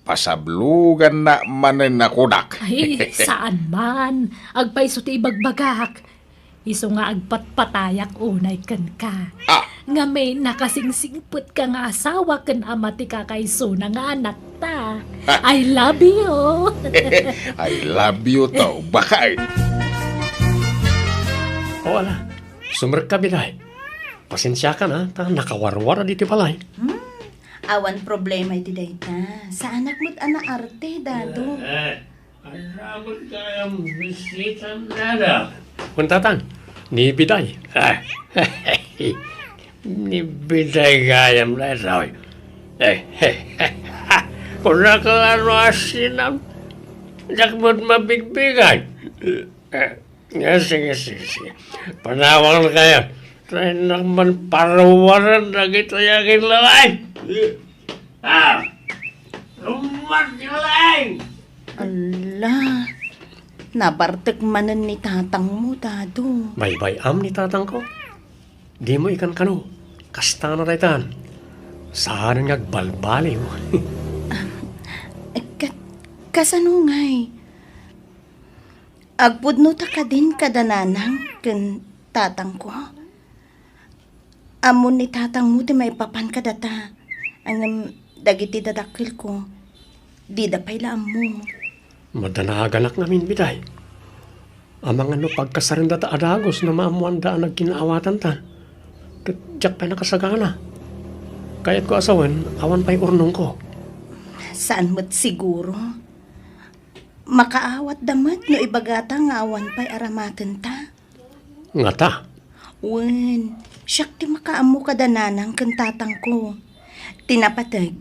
Pasabloganna manen a kunak. Ay, saan man. Agpayso ti ibagbagak. Isu nga agpatpatayak unay kenka. Ah. Ngamin, nakasingsingpetka nga asawa ken ama ti kakaisuna nga anakta. Ah. I love you. I love you too, baket. O, ala. Sumerka, Biday. Pasensiakan, a, ta nakawarwar a ditoy balay. Hmm, awan problema iti dayta. Saanak met a naarte, Dado. Eh, eh. Aramid kayam bisitam, Dado. Kun tatang, ni Biday. Ah, ni Biday gayam daytoy. Eh, kunak la no asinam. Diak met mabigbigan. Eh, Ah, sige, sige, sige. Panawang na kayo. Tayo naman paruwaran na kita yakin lalay. Ah! Lumat ka, lalay! Ala, nabartek manen ni tatang mo, Dado. Baybay-am ni tatang ko. Di mo ikan kano. Kasta na daytan. Saan nga agbalbaliw? Ah, ka-, kasano ngay? Agpudno ta kadin kada nanang ken tatangko. Ammon ni tatangmo ti maipapan kadata, ngem dagiti dadakkelko, dida pay la ammo. Madanaganak ngamin, Biday. Amangan no pagkasarenda ta a dagus no maammoanda a nagkinnaawatanta. Ket diak pay nakasagana. Kayatko a sawen, awan pay urnongko. Saan met siguro. Makaawatda met no ibagata nga awan pay aramatenta. Ngata? Wen, siak ti makaammo kada nanang ken tatangko. Ti napateg,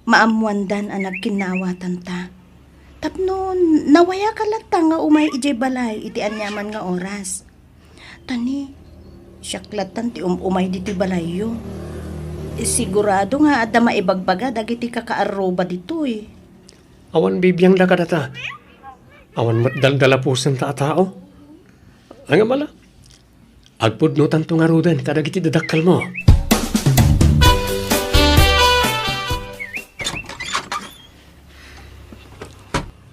maammoandan a nagkinnaawatanta. Tapno nawayaka latta nga umay idiay balay iti aniaman nga oras. Ta ni, siak lattan ti um-umay ditoy balayyo. Sigurado nga adda maibagbaga dagiti kakaarruba ditoy. Awan bibiangda kadata. Awan met daldalapusenta a tao. Ngem ala, agpudnotanto ngaruden kadagiti dadakkelmo.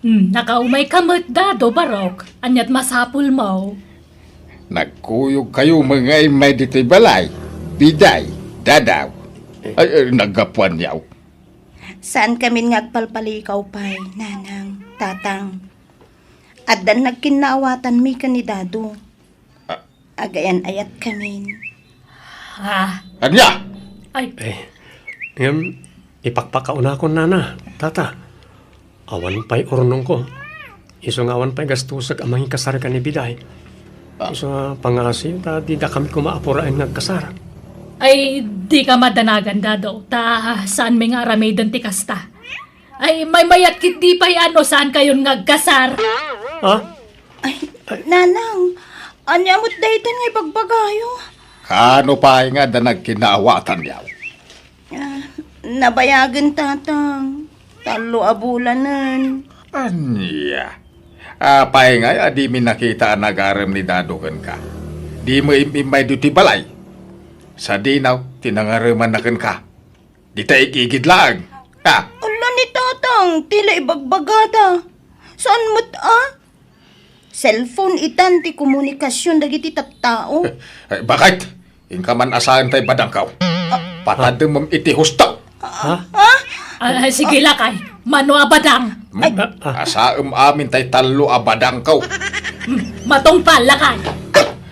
Hmm, nakaumayka met, Dado, Barok. Ania't masapulmo? Nagkuyogkayo met nga immay ditoy balay, Biday, Dadaw. Ay, ay, naggapuanyo. Saankamin nga agpalpalikaw pay, Nanang, Tatang. Addan nagkinnaawatanmi ken ni Dado. Ah. Agayan-ayatkamin. Ah. Ania? Ay. Eh, ngem, ipakpakaunakon, Nana, Tata. Awan pay urnongko. Isu nga awan pay gastusek a mangikasar ken ni Biday. Ah. Isu nga pangngaasim ta didakami koma a puraen nga agkasar. Ay, dika madanagan, Dado, ta saanmi nga aramiden ti kasta. Ay, maymayat ketdi pay a no saankayon nga agkasar. Ha? Ay, Nanang, ania met dayta nga ibagbagayo? Kaano pay nga adda nagkinnaawatanyo? Ah, nabayagen, Tatang. Tallo a bulanen. Ania? Apay ngay a dimi nakita a nagarem ni Dado kenka? Dimo im-immay ditoy balay. Sadino ti nangaremanna kenka? Dita igigid laeng. Ah. Ala ni Tatang, ti la ibagbagada. Saan met a? Cellphone itan ti komunikasion dagiti tattao. Eh, bakit? Inka man a saen tay badangko. Ah. Patademem iti husto. Ha? Ha? Ah, sige, lakay. Mano a badang? Hmm? Ay. Ah, ah. Asaem amin tay tallo a badangko. Hmm, matungpal, lakay.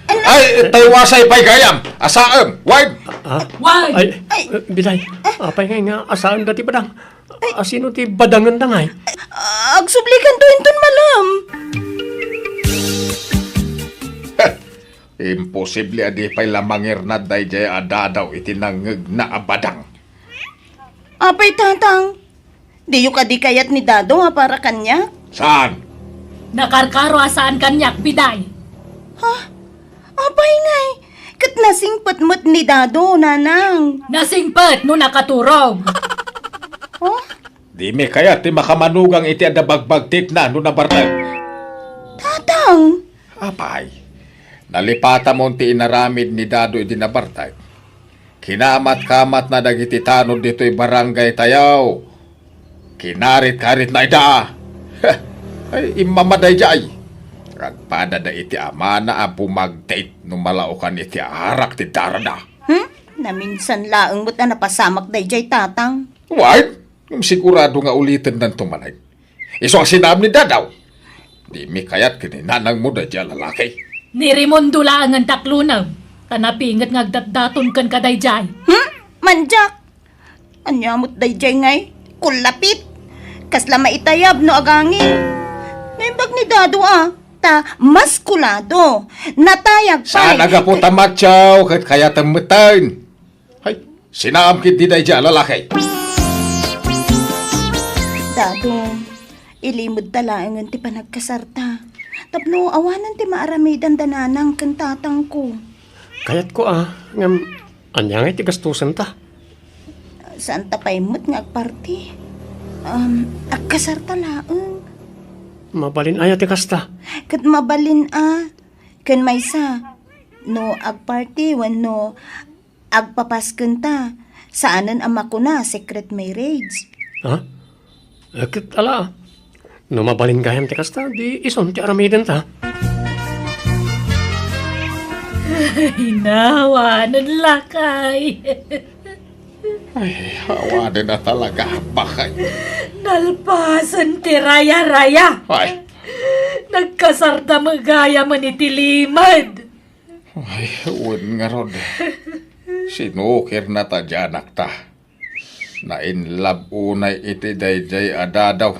Ay, tay wasay pay gayam. Asaem, wine. Ah? Wine. Ay, Ay. Eh, Biday, apay ngay nga asaem dati badang? Ay. Asino ti badangen da ngay? Ah, agsublikanto inton malem. Imposible a di pay la mangirnad daydiay a Dadaw iti nangngegna a badang. Apay, Tatang, diyo kadi kayat ni Dado a para kaniak? Saan? Nakarkaro a saan kaniak, Biday. Ha? Apay ngay, ket nasingpet met ni Dado, Nanang. Nasingpet no nakaturog. Oh? Dimi kayat ti makamanugang iti adda bagbagtitna no nabartek. Tatang! Apay, nalipatamon ti inaramid ni Dado idi nabartek. Kinamat-kamatna dagiti tanod ditoy barangay tayo. Kinarit-karitna ida. Ay, immama daydiay. Agpadada iti amana a bumagtit no malaokan iti arak ti darada. Hmm? Naminsan laeng met a napasamak daydiay, Tatang. Wait! Ngem sigurado nga ulitennanto manen. Isu a sinaem ni Dadaw. Dimi kayat ken ni nanangmo daydiay a lalaki. Ni Raimundo laengen ti aklonem, ta napinget nga agdatdaton kenka daydiay. Hmm? Mandiak! Ania met daydiay ngay? Kullapit! Kasla maitayab no agangin. Naimbag ni Dado a, ta maskulado. Natayag pay. Saan a gapu ta macho ket kayatem metten. Hay, sinaam ketdi daydiay a lalaki. Dado, ilimedta laengen ti panagkasarta. Tapno awanen ti maaramidanda nanang ken tatangko. Kayatko a, ngem ania ngay ti gastusenta? Saanta pay met nga agparti. Um, agkasarta laeng. Mabalin aya ti kasta? Ket mabalin a. Ken maysa, no agparti wenno agpapaskenta, saanen a makuna a secret marriage. Ha? Eh, ket ala, no mabalin gayam ti kasta, di isun ti aramidenta. Ay, nawanen lakay. Ay, awanen a talaga, bakay. Nalpasen ti raya-raya. Ay. Nagkasarda met gayamen iti limed. Ay, wen ngarud. Sinukirna ta di anakta. Na-in love unay iti daydiay a Dado.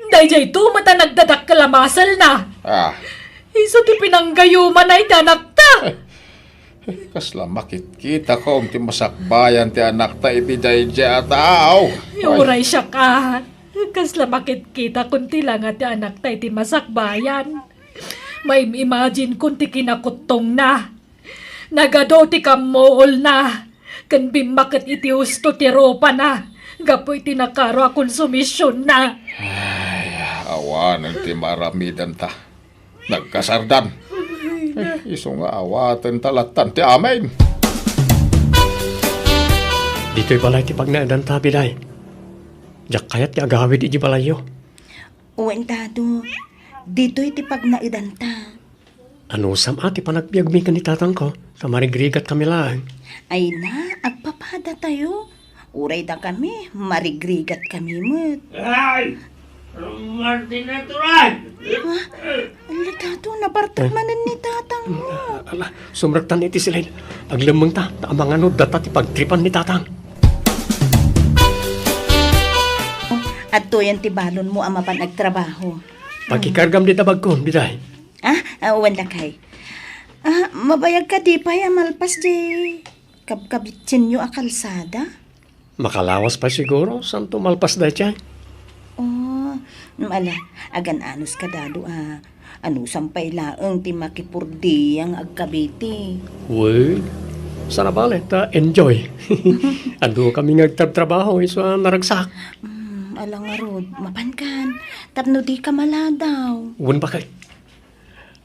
Daydiay to met a nagdadakkel a maselna. Ah. Isu ti pinanggayumana iti anakta. Kasla makitkita ko ti masakbayan ti anakta iti daydiay a tao. Ay. Uray siak a. Kasla makitkitakon ti langa ti anakta iti masakbayan. Maim-imagine kon ti kinakutongna. Nagadu ti kammuolna, ken bimmaket iti husto ti rupana, gapu iti nakaro a konsumisyonna. Ay, awanen ti maaramidanta. Nagkasardan. Eh, isu nga awaten ta lattan ti amin. Ditoy balay ti pagnaedanta, Biday. Diak kayat ti agawid iti balayyo. Wen, Dado. Ditoy ti pagnaedanta. Anusam a ti panagbiagmi ken ni tatangko, ta marigrigat kami laeng. Ay na, agpapadatayo. Uray dakami, marigrigat kami met. Ay! Martin Natural! Ah, ala, Dado, nabartek manen ni tatang mo. Ala, sumrektan iti silid. Aglemmengta, ta amangan no data ti pagtripan ni tatang. Adtoyen ti balonmo a mapan agtrabaho. Pakikargam dita bagko, Biday. Ah, ah, wen lakay. Ah, mabayag kadi pay a malpas di kabkabitsenyo a kalsada? Makalawas pay siguro, santo malpas daydiay. Oh, mm, ala, agan-anos ka, Dado, a. Anusam pay laeng ti makipurdiang agkabiti. Well, sana bale, ta enjoy. Adu kami nga agtrabtrabaho, isu a naragsak. Mm, ala ngarud, mapankan, tapno di ka maladaw. Wen bakay.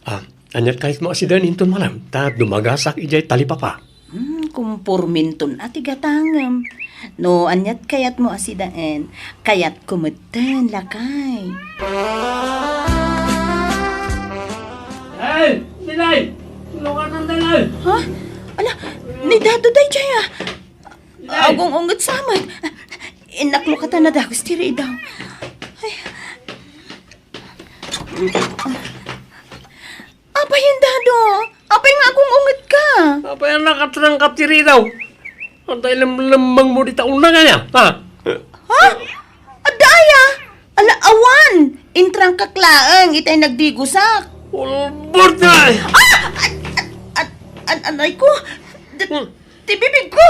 Ah, aniat kayatmo a siden inton malem, ta dumagasak idiay talipapa. Hmm, kumporminton a ti gatangem. No aniat kayatmo a sidaen, kayatko metten, lakay. Ay, Dilay! Tulungan ng Dilay! Ha? Ala, ni Dado daydiay, ah. Dilay! Agung-unget sa met. Innak lokatan a dagus ti ridaw. Ay. Apay, Dado? Apay nga agung-unget ka? Apay a nakatrangkap ti ridaw? Anta ilemlemmengmo dita unna kaya? Ha? Ha? Adda aya? Ala, awan! Intrangkak laeng itay nagdigusak. Ulbod na! Ah! An-, an-, an-, an-, anay ko! D-, Hmm. Ti bibig ko!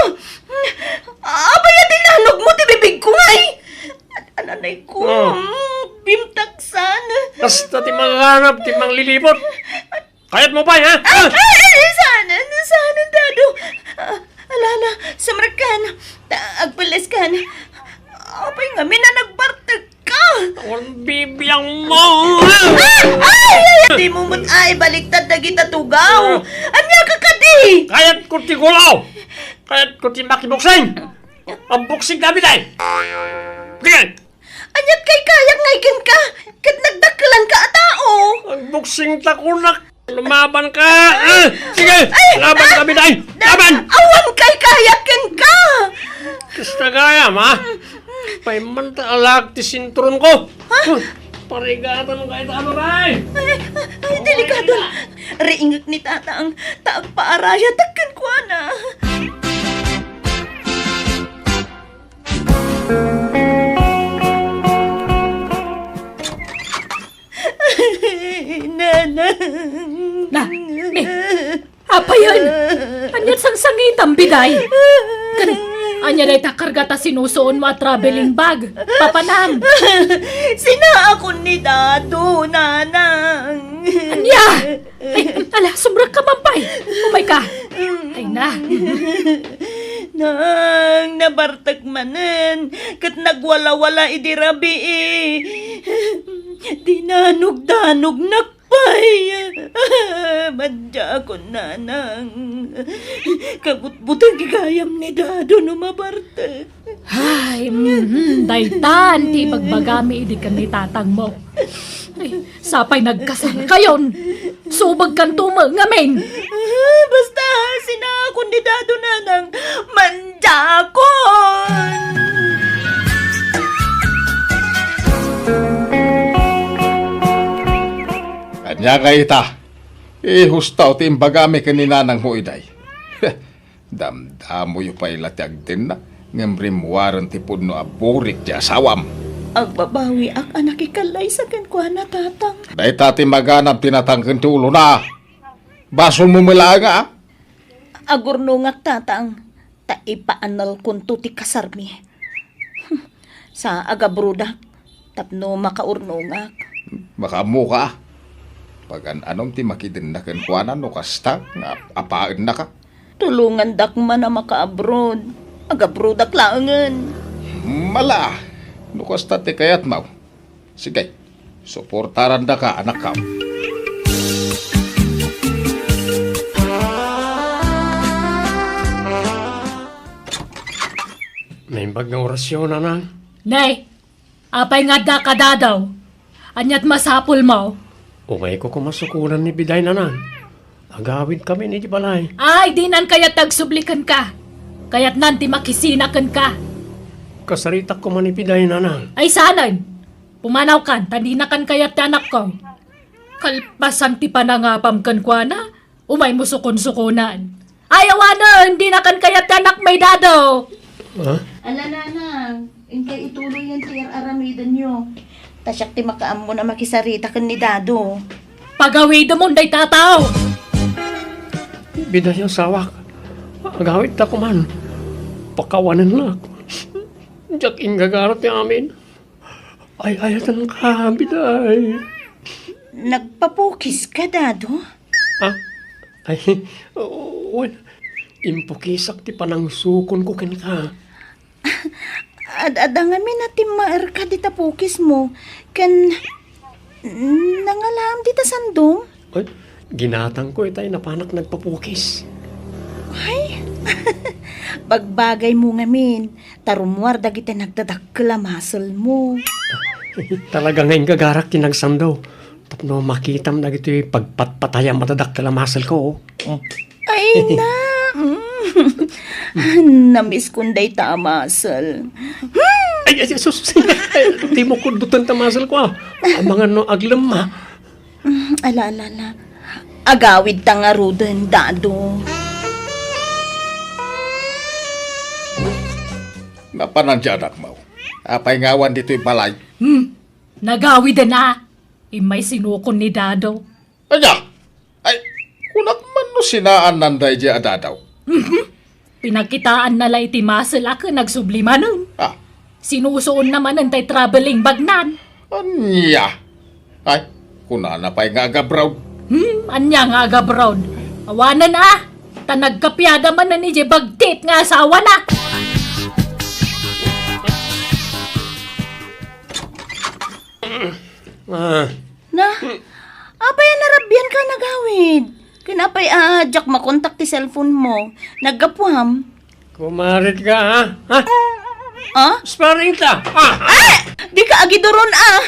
Apay a dinanogmo ti bibig ko, ngay? An-, ananay ko, Oh. mm, bimtaksan. Kasta ti manganap ti manglilibot. Kayatmo pay, ha? Ay, ay, ay, saan, saan, Dado? Ah, ala, ala, sumrekkan. Ta-, agpelleskan. Apay ngamin a nagbartek ka? Ang bibiang mo! Ah! Ay! Ay! Di mo met ay baliktad dagita tugaw. Ah. Ania ka kadi? Kayat ko ti gulaw! Kayat ko ti makiboksing! Ang boksing kami, day! Sige! Aniat kay kayak ngay kenka? Ket nagdakkelan ka a tao. Ang boksing ta kunak! Lumaban ka! Ah! Sige! Ay! Laban kami, day! Da-, Laban! Awan kay kayak kenka! Kasta gayam, ha? Pay man ta alag ti sinturon ko. Ha? Huh, parigatan ka ita, babae. Ay, ay, ay, delikado. Riingek ni tatang, ta agpaarayatak kenkuana. Nanang. Na, ni, Apayen! Ania't sangsangitam, Biday? Ken, ania dayta karga ta sinusuonmo a traveling bag? Papanam! Sinaakon ni Dado, Nanang. Ania? Ay, ala, sumrekka man pay. Umayka. Ay na. Nang, nabartek manen, ket nagwalawala idi rabii. Dinanugdanugnak pay. Madiakon, Nanang. Kabutbuteng gayam ni Dado no mabartek. Ay, mhm, daytan ti ibagbagami idi ken ni tatangmo. Ay, sapay nagkasarkayon. Subagkanto met ngamin. Basta, sinaakon ni Dado, Nanang. Madiakon! Kayta, ihustaw ti imbagami ken ni nanangmo idiay. Damdamoyo pay la ti agdenna, ngem rimmuaren ti pudno a burik ti asawam. Agbabawiak a nakikallaysa kenkuana, Tatang. Dayta ti maganab ti natangken ti ulona. Basolmo met laeng, a? Agurnongak, Tatang, ta ipaanelkonto ti kasarmi. Sa agabrodak tapno makaurnongak. Makaammoka. Pagan-anom ti makidenna kenkuana no kasta nga ap-, apaennaka? Tulongandak man a makaabroad. Agabrodak laengen. Mala, no kasta ti kayatmo. Sige, suportarandaka, anakko. Naimbag nga orasyon, Nanang. Nay, apay nga addaka, Dado? Ania ti masapulmo? Umayko koma sukonan ni Biday, Nanang. Agawidkami idiay balay. Ay, dinan kayat ti agsubli kenka. Kayatnan ti makisina kenka. Kasaritak koma ni Biday, Nanang. Ay, saanen. Pumanawkan, ta dinakan kayat ti anakko. Kalpasan ti panangapam kenkuana, umaymo sukonsukonan. Ay, awanen, dinakan kayat ti anakmi, Dado. Ha? Ala, Nanang, inkay ituloyen ti ar-aramidenyo. Ta siak ti makaammo a makisarita ken ni Dado. Pagawidemon dayta a tao. Biday, asawak. Agawidta koman. Pakawanennak. Diak inggagara ti amin. Ay-ayatenka, Biday. Nagpapukiska, Dado? Ah? Ay, wen, impukisak ti panangsukonko kenka. Ad-adda ngamin a timmaerka dita pukismo, ken nangalaam dita sandom? Ay, ginatangko itay napanak nagpapukis. Ay, bagbagaymo ngamin, ta rummuar dagiti nagdadakkel a maselmo. Talaga nga inggagarak ti nagsando. Tapno makitam dagitoy pagpatpatayam a dadakkel a maselko. Mm. Ay, na. Mm. Namiskon dayta a masel. Ay, ay, sus, sus. Ay, dimo kuddoten ta maselko, a. Amangan no aglemma. Mm, ala, ala, ala. Agawidta ngaruden, Dado. Napanan ti anakmo. Apay nga awan ditoy balay? Hmm. Nagawiden a. Immay sinukon ni Dado. Ania? Ay, kunak man no sinaannan daydiay a Dado. Mhm. Pinakitaanna la iti muscle a ken agsubli manen. Ah. Sinusuonna manen tay traveling bagnan. Ania? Ay, kunana pay nga agabroad. Hmm, ania nga agabroad? Awanen a, ta nagkapiada manen idiay bagtit nga asawana. Ah. Na, apay a narabianka a nagawid? Ken apay a diak makontak ti cellphone mo? Naggapuam? Kumarit ka, ha? Ha? Ah? Sparring ta. Ah! Ah! Dika agiduron, ah!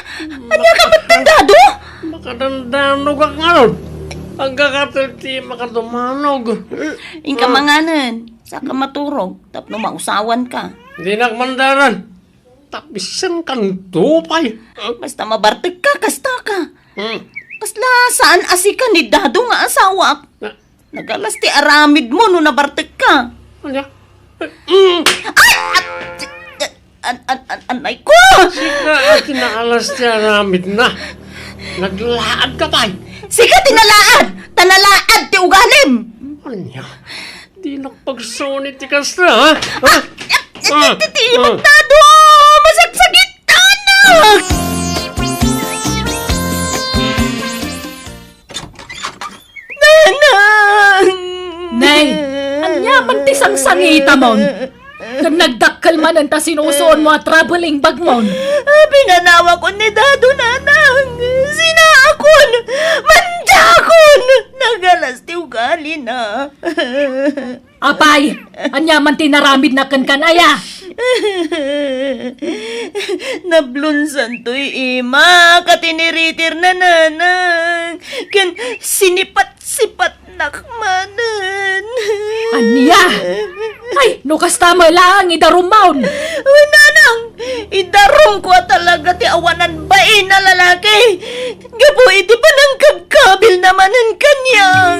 Ania ka met, Dado? Makadandanogak ngarud. Agkakatel ti makadumanog. Inka manganen, saka maturog, tapno mausawanka. Dinak mandaran. Tapisan kanto pay. Basta mabartekka, kastaka. Hmm. Kasla saan a sika ni Dado nga asawak. Na- Nagalas ti aramidmo no nabartekka. Ania? Mm. Ay! At, an, an, an, anay ko! Sika a ti naalas ti aramidna. Naglaad ka pay. Sika ti nalaad! Ta nalaad ti ugalim! Ania? Dinak pagsuni ti kasta, ha? Ha? Ah, ah, ah. Ti, ti, ti, Dado! Masaksakittanak! Nanang! Nay, ania man ti sangsangitamon? Ken nagdakkel manen ta sinusuonmo a traveling bagmon. Pinanawakon ni Dado, Nanang. Sinaakon. Mandiakon. Nagalas ti ugalina. Apay, ania man ti naramidna kenka, aya? Nablonsantoy imak a tiniritirna, Nanang, ken sinipat-sipatnak manen. Ania? Ay, no kasta met laeng, idarumon. Uy, Nanang, idarumko a talaga ti awanan bain a lalaki. Gapu iti panangkabkabilna manen kaniak.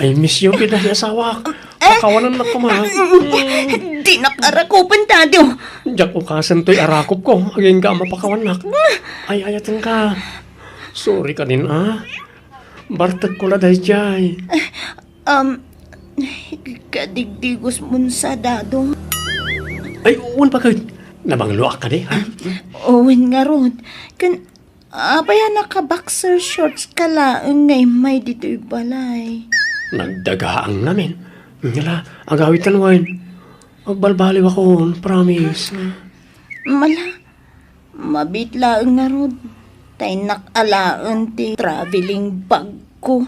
I miss you, Biday, asawak. Eh? Pakawanannak koma. Dinak arakupen, Dado. Diak ukasen toy arakupko, agingga a mapakawannak. Ay-ayatenka. Sorry kadin, a. Bartekko la daydiay. Um, kadigdigos mon sa, Dado. Ay, wen paket. Nabangloak kadi, ha? Wen ngarud. Ken, apay a naka-boxer shorts ka laeng nga immay ditoy balay? Nagdagaang ngamin. Ngala, agawid ken wen. Agbalbaliwakon, promise. Mala, mabiit laeng ngarud. Ta innak alaen ti traveling bagko.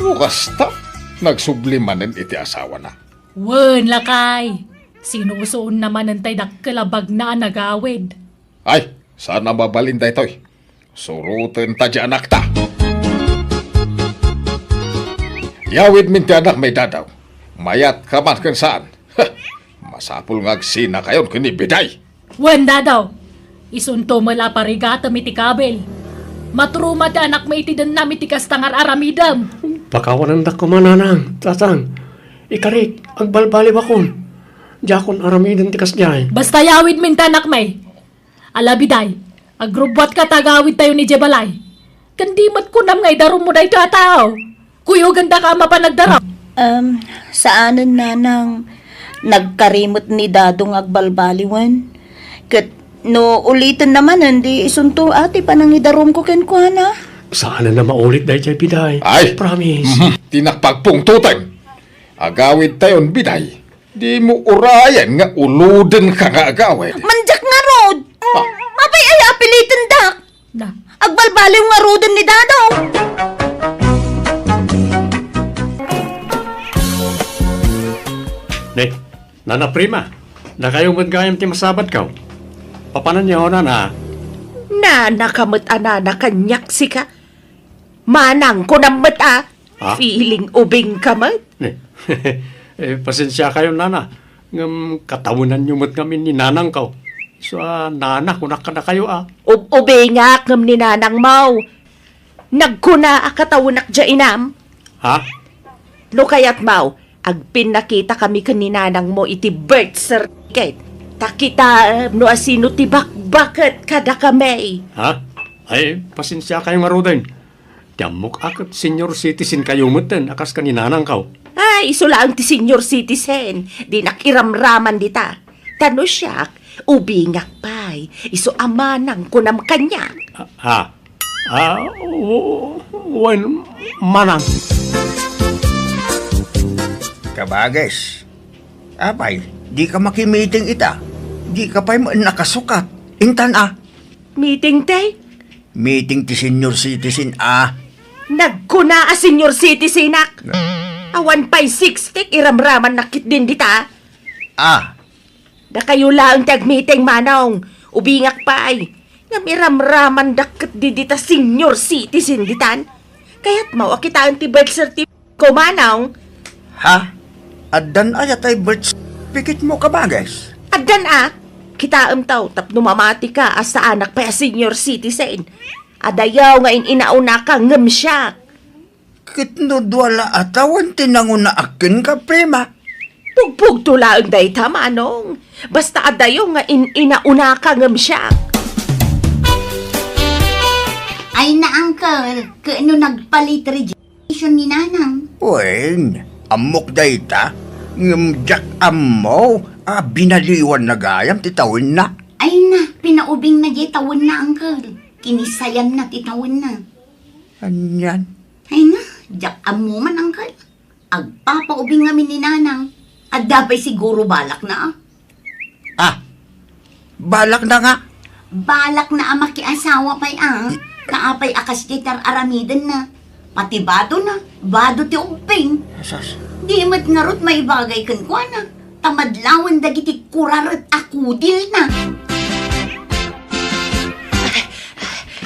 No kasta, nagsubli manen iti asawana. Wen, lakay. Sinusuonna manen tay dakkel a bagna a nagawid. Ay, saan a mabalin daytoy. Surotenta diay anakta. Iyawidmin ti anakmi, Dado. Mayatka man ken saan. Masapul nga agsinakayon ken ni Biday. Wen, Dado. Isunto met la a parigatem iti kabil. Matruma ti anakmi iti dennam iti kasta nga ar-aramidem. Pakawanandak koma, Nanang, Tatang. Ikarik, agbalbaliwakon. Diakon aramiden ti kasdiay. Basta iyawidmin ti anakmi. Ala, Biday, agrubbuatka ta agawidtayon idiay balay. Ken di met kunam nga idarummo daytoy a tao. Kuyogandaka a mapan agdarum. Um, saanen, Nanang, nagkari met ni Dado nga agbalbaliwen. Ket no ulitenna manen, di isunto a ti panangidarumko kenkuana. Saanen a maulit daydiay, Biday. Ay! Promise. Mhm. Ti nakpagpungtoten. Agawidtayon, Biday. Dimo urayen nga ulodenka nga agawid. Mandiak ngarud. Ah. Apay aya a pilitendak? Na. Agbalbaliw ngaruden ni Dado. Ne, Nana Prima, dakayo met gayam ti masabadko. Papananyo, Nana? Nanaka met a nana kaniak, sika. Manang, kunam met a. Ha? Feeling ubingka met. Eh, pasensiakayon, Nana. Ngem katawenanyo met ngamin ni nanangko. Isu a nana, kunak kadakayo a. Ub-, ubingak ngem ni nanangmo. Nagkuna a katawenak diay inam. Ha? No kayatmo, agpinnakitakami ken ni nanangmo iti birth certificate. Ta kitaem no asino ti bakbaket kadakami. Ha? Ay, pasensiakayo ngaruden. Ti ammok a ket senior citizen kayo metten a kas ken ni nanangko. Ay, isu laeng ti senior citizen. Dinak iramraman dita. Ta no siak, ubingak pay. Isu a manang kunam kaniak. Ah, ha? Ah, w-, wen, manang. Kabages, apay, dika makimiting ita? Dika pay met nakasukat. Intan a. Meeting ti? Meeting ti senior citizen a. Nagkuna a senior citizenak. Awan pay sixty ti iramramannak ketdin dita. Ah. Dakayo laeng ti agmeeting, manong. Ubingak pay. Ngem iramramandak ketdi dita senior citizen ditan. Kayatmo a kitaen ti birth certificate ko, manong? Ha? Addan aya tay birth certificate mo, kabages? Addan a. Kitaemto tapno mamatika a saanak pay a senior citizen. Adayo nga in-inaunaka ngem siak. Ket no dua la a tawen ti nangunaak kenka, Prima? Pugpugto laeng dayta, manong. Basta adayo nga in-inaunaka ngem siak. Ay na, uncle, ket no nagpalit radiation ni nanang? Wen, ammok dayta, ngem diak ammo a binaliwanna gayam ti tawenna. Ay na, pinaubingna diay tawenna, uncle. Kinisayanna ti tawenna. Anian? Ay na, diak ammo man, uncle. Agpapaubing ngamin ni nanang. Adda pay siguro balakna, a. Ah, balakna nga? Balakna a makiasawa pay, a. Kaapay a kasdiay ti ar-aramidenna. Pati badona, bado ti ubbing. Sus. Di met ngarud maibagay kenkuana. Ta madlawen dagiti kuraret a kudilna.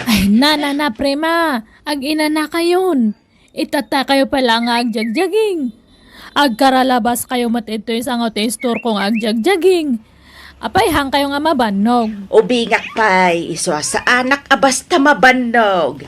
Ay, na, na, na, Prima. Ag-inanakayon. Itatakayo pay la nga agjagjaging. Agkaralabas kayo met itoy sango ti istorko nga agjagjaging. Apay, haan kayo nga mabannog? Ubingak pay, isu a saanak a basta mabannog.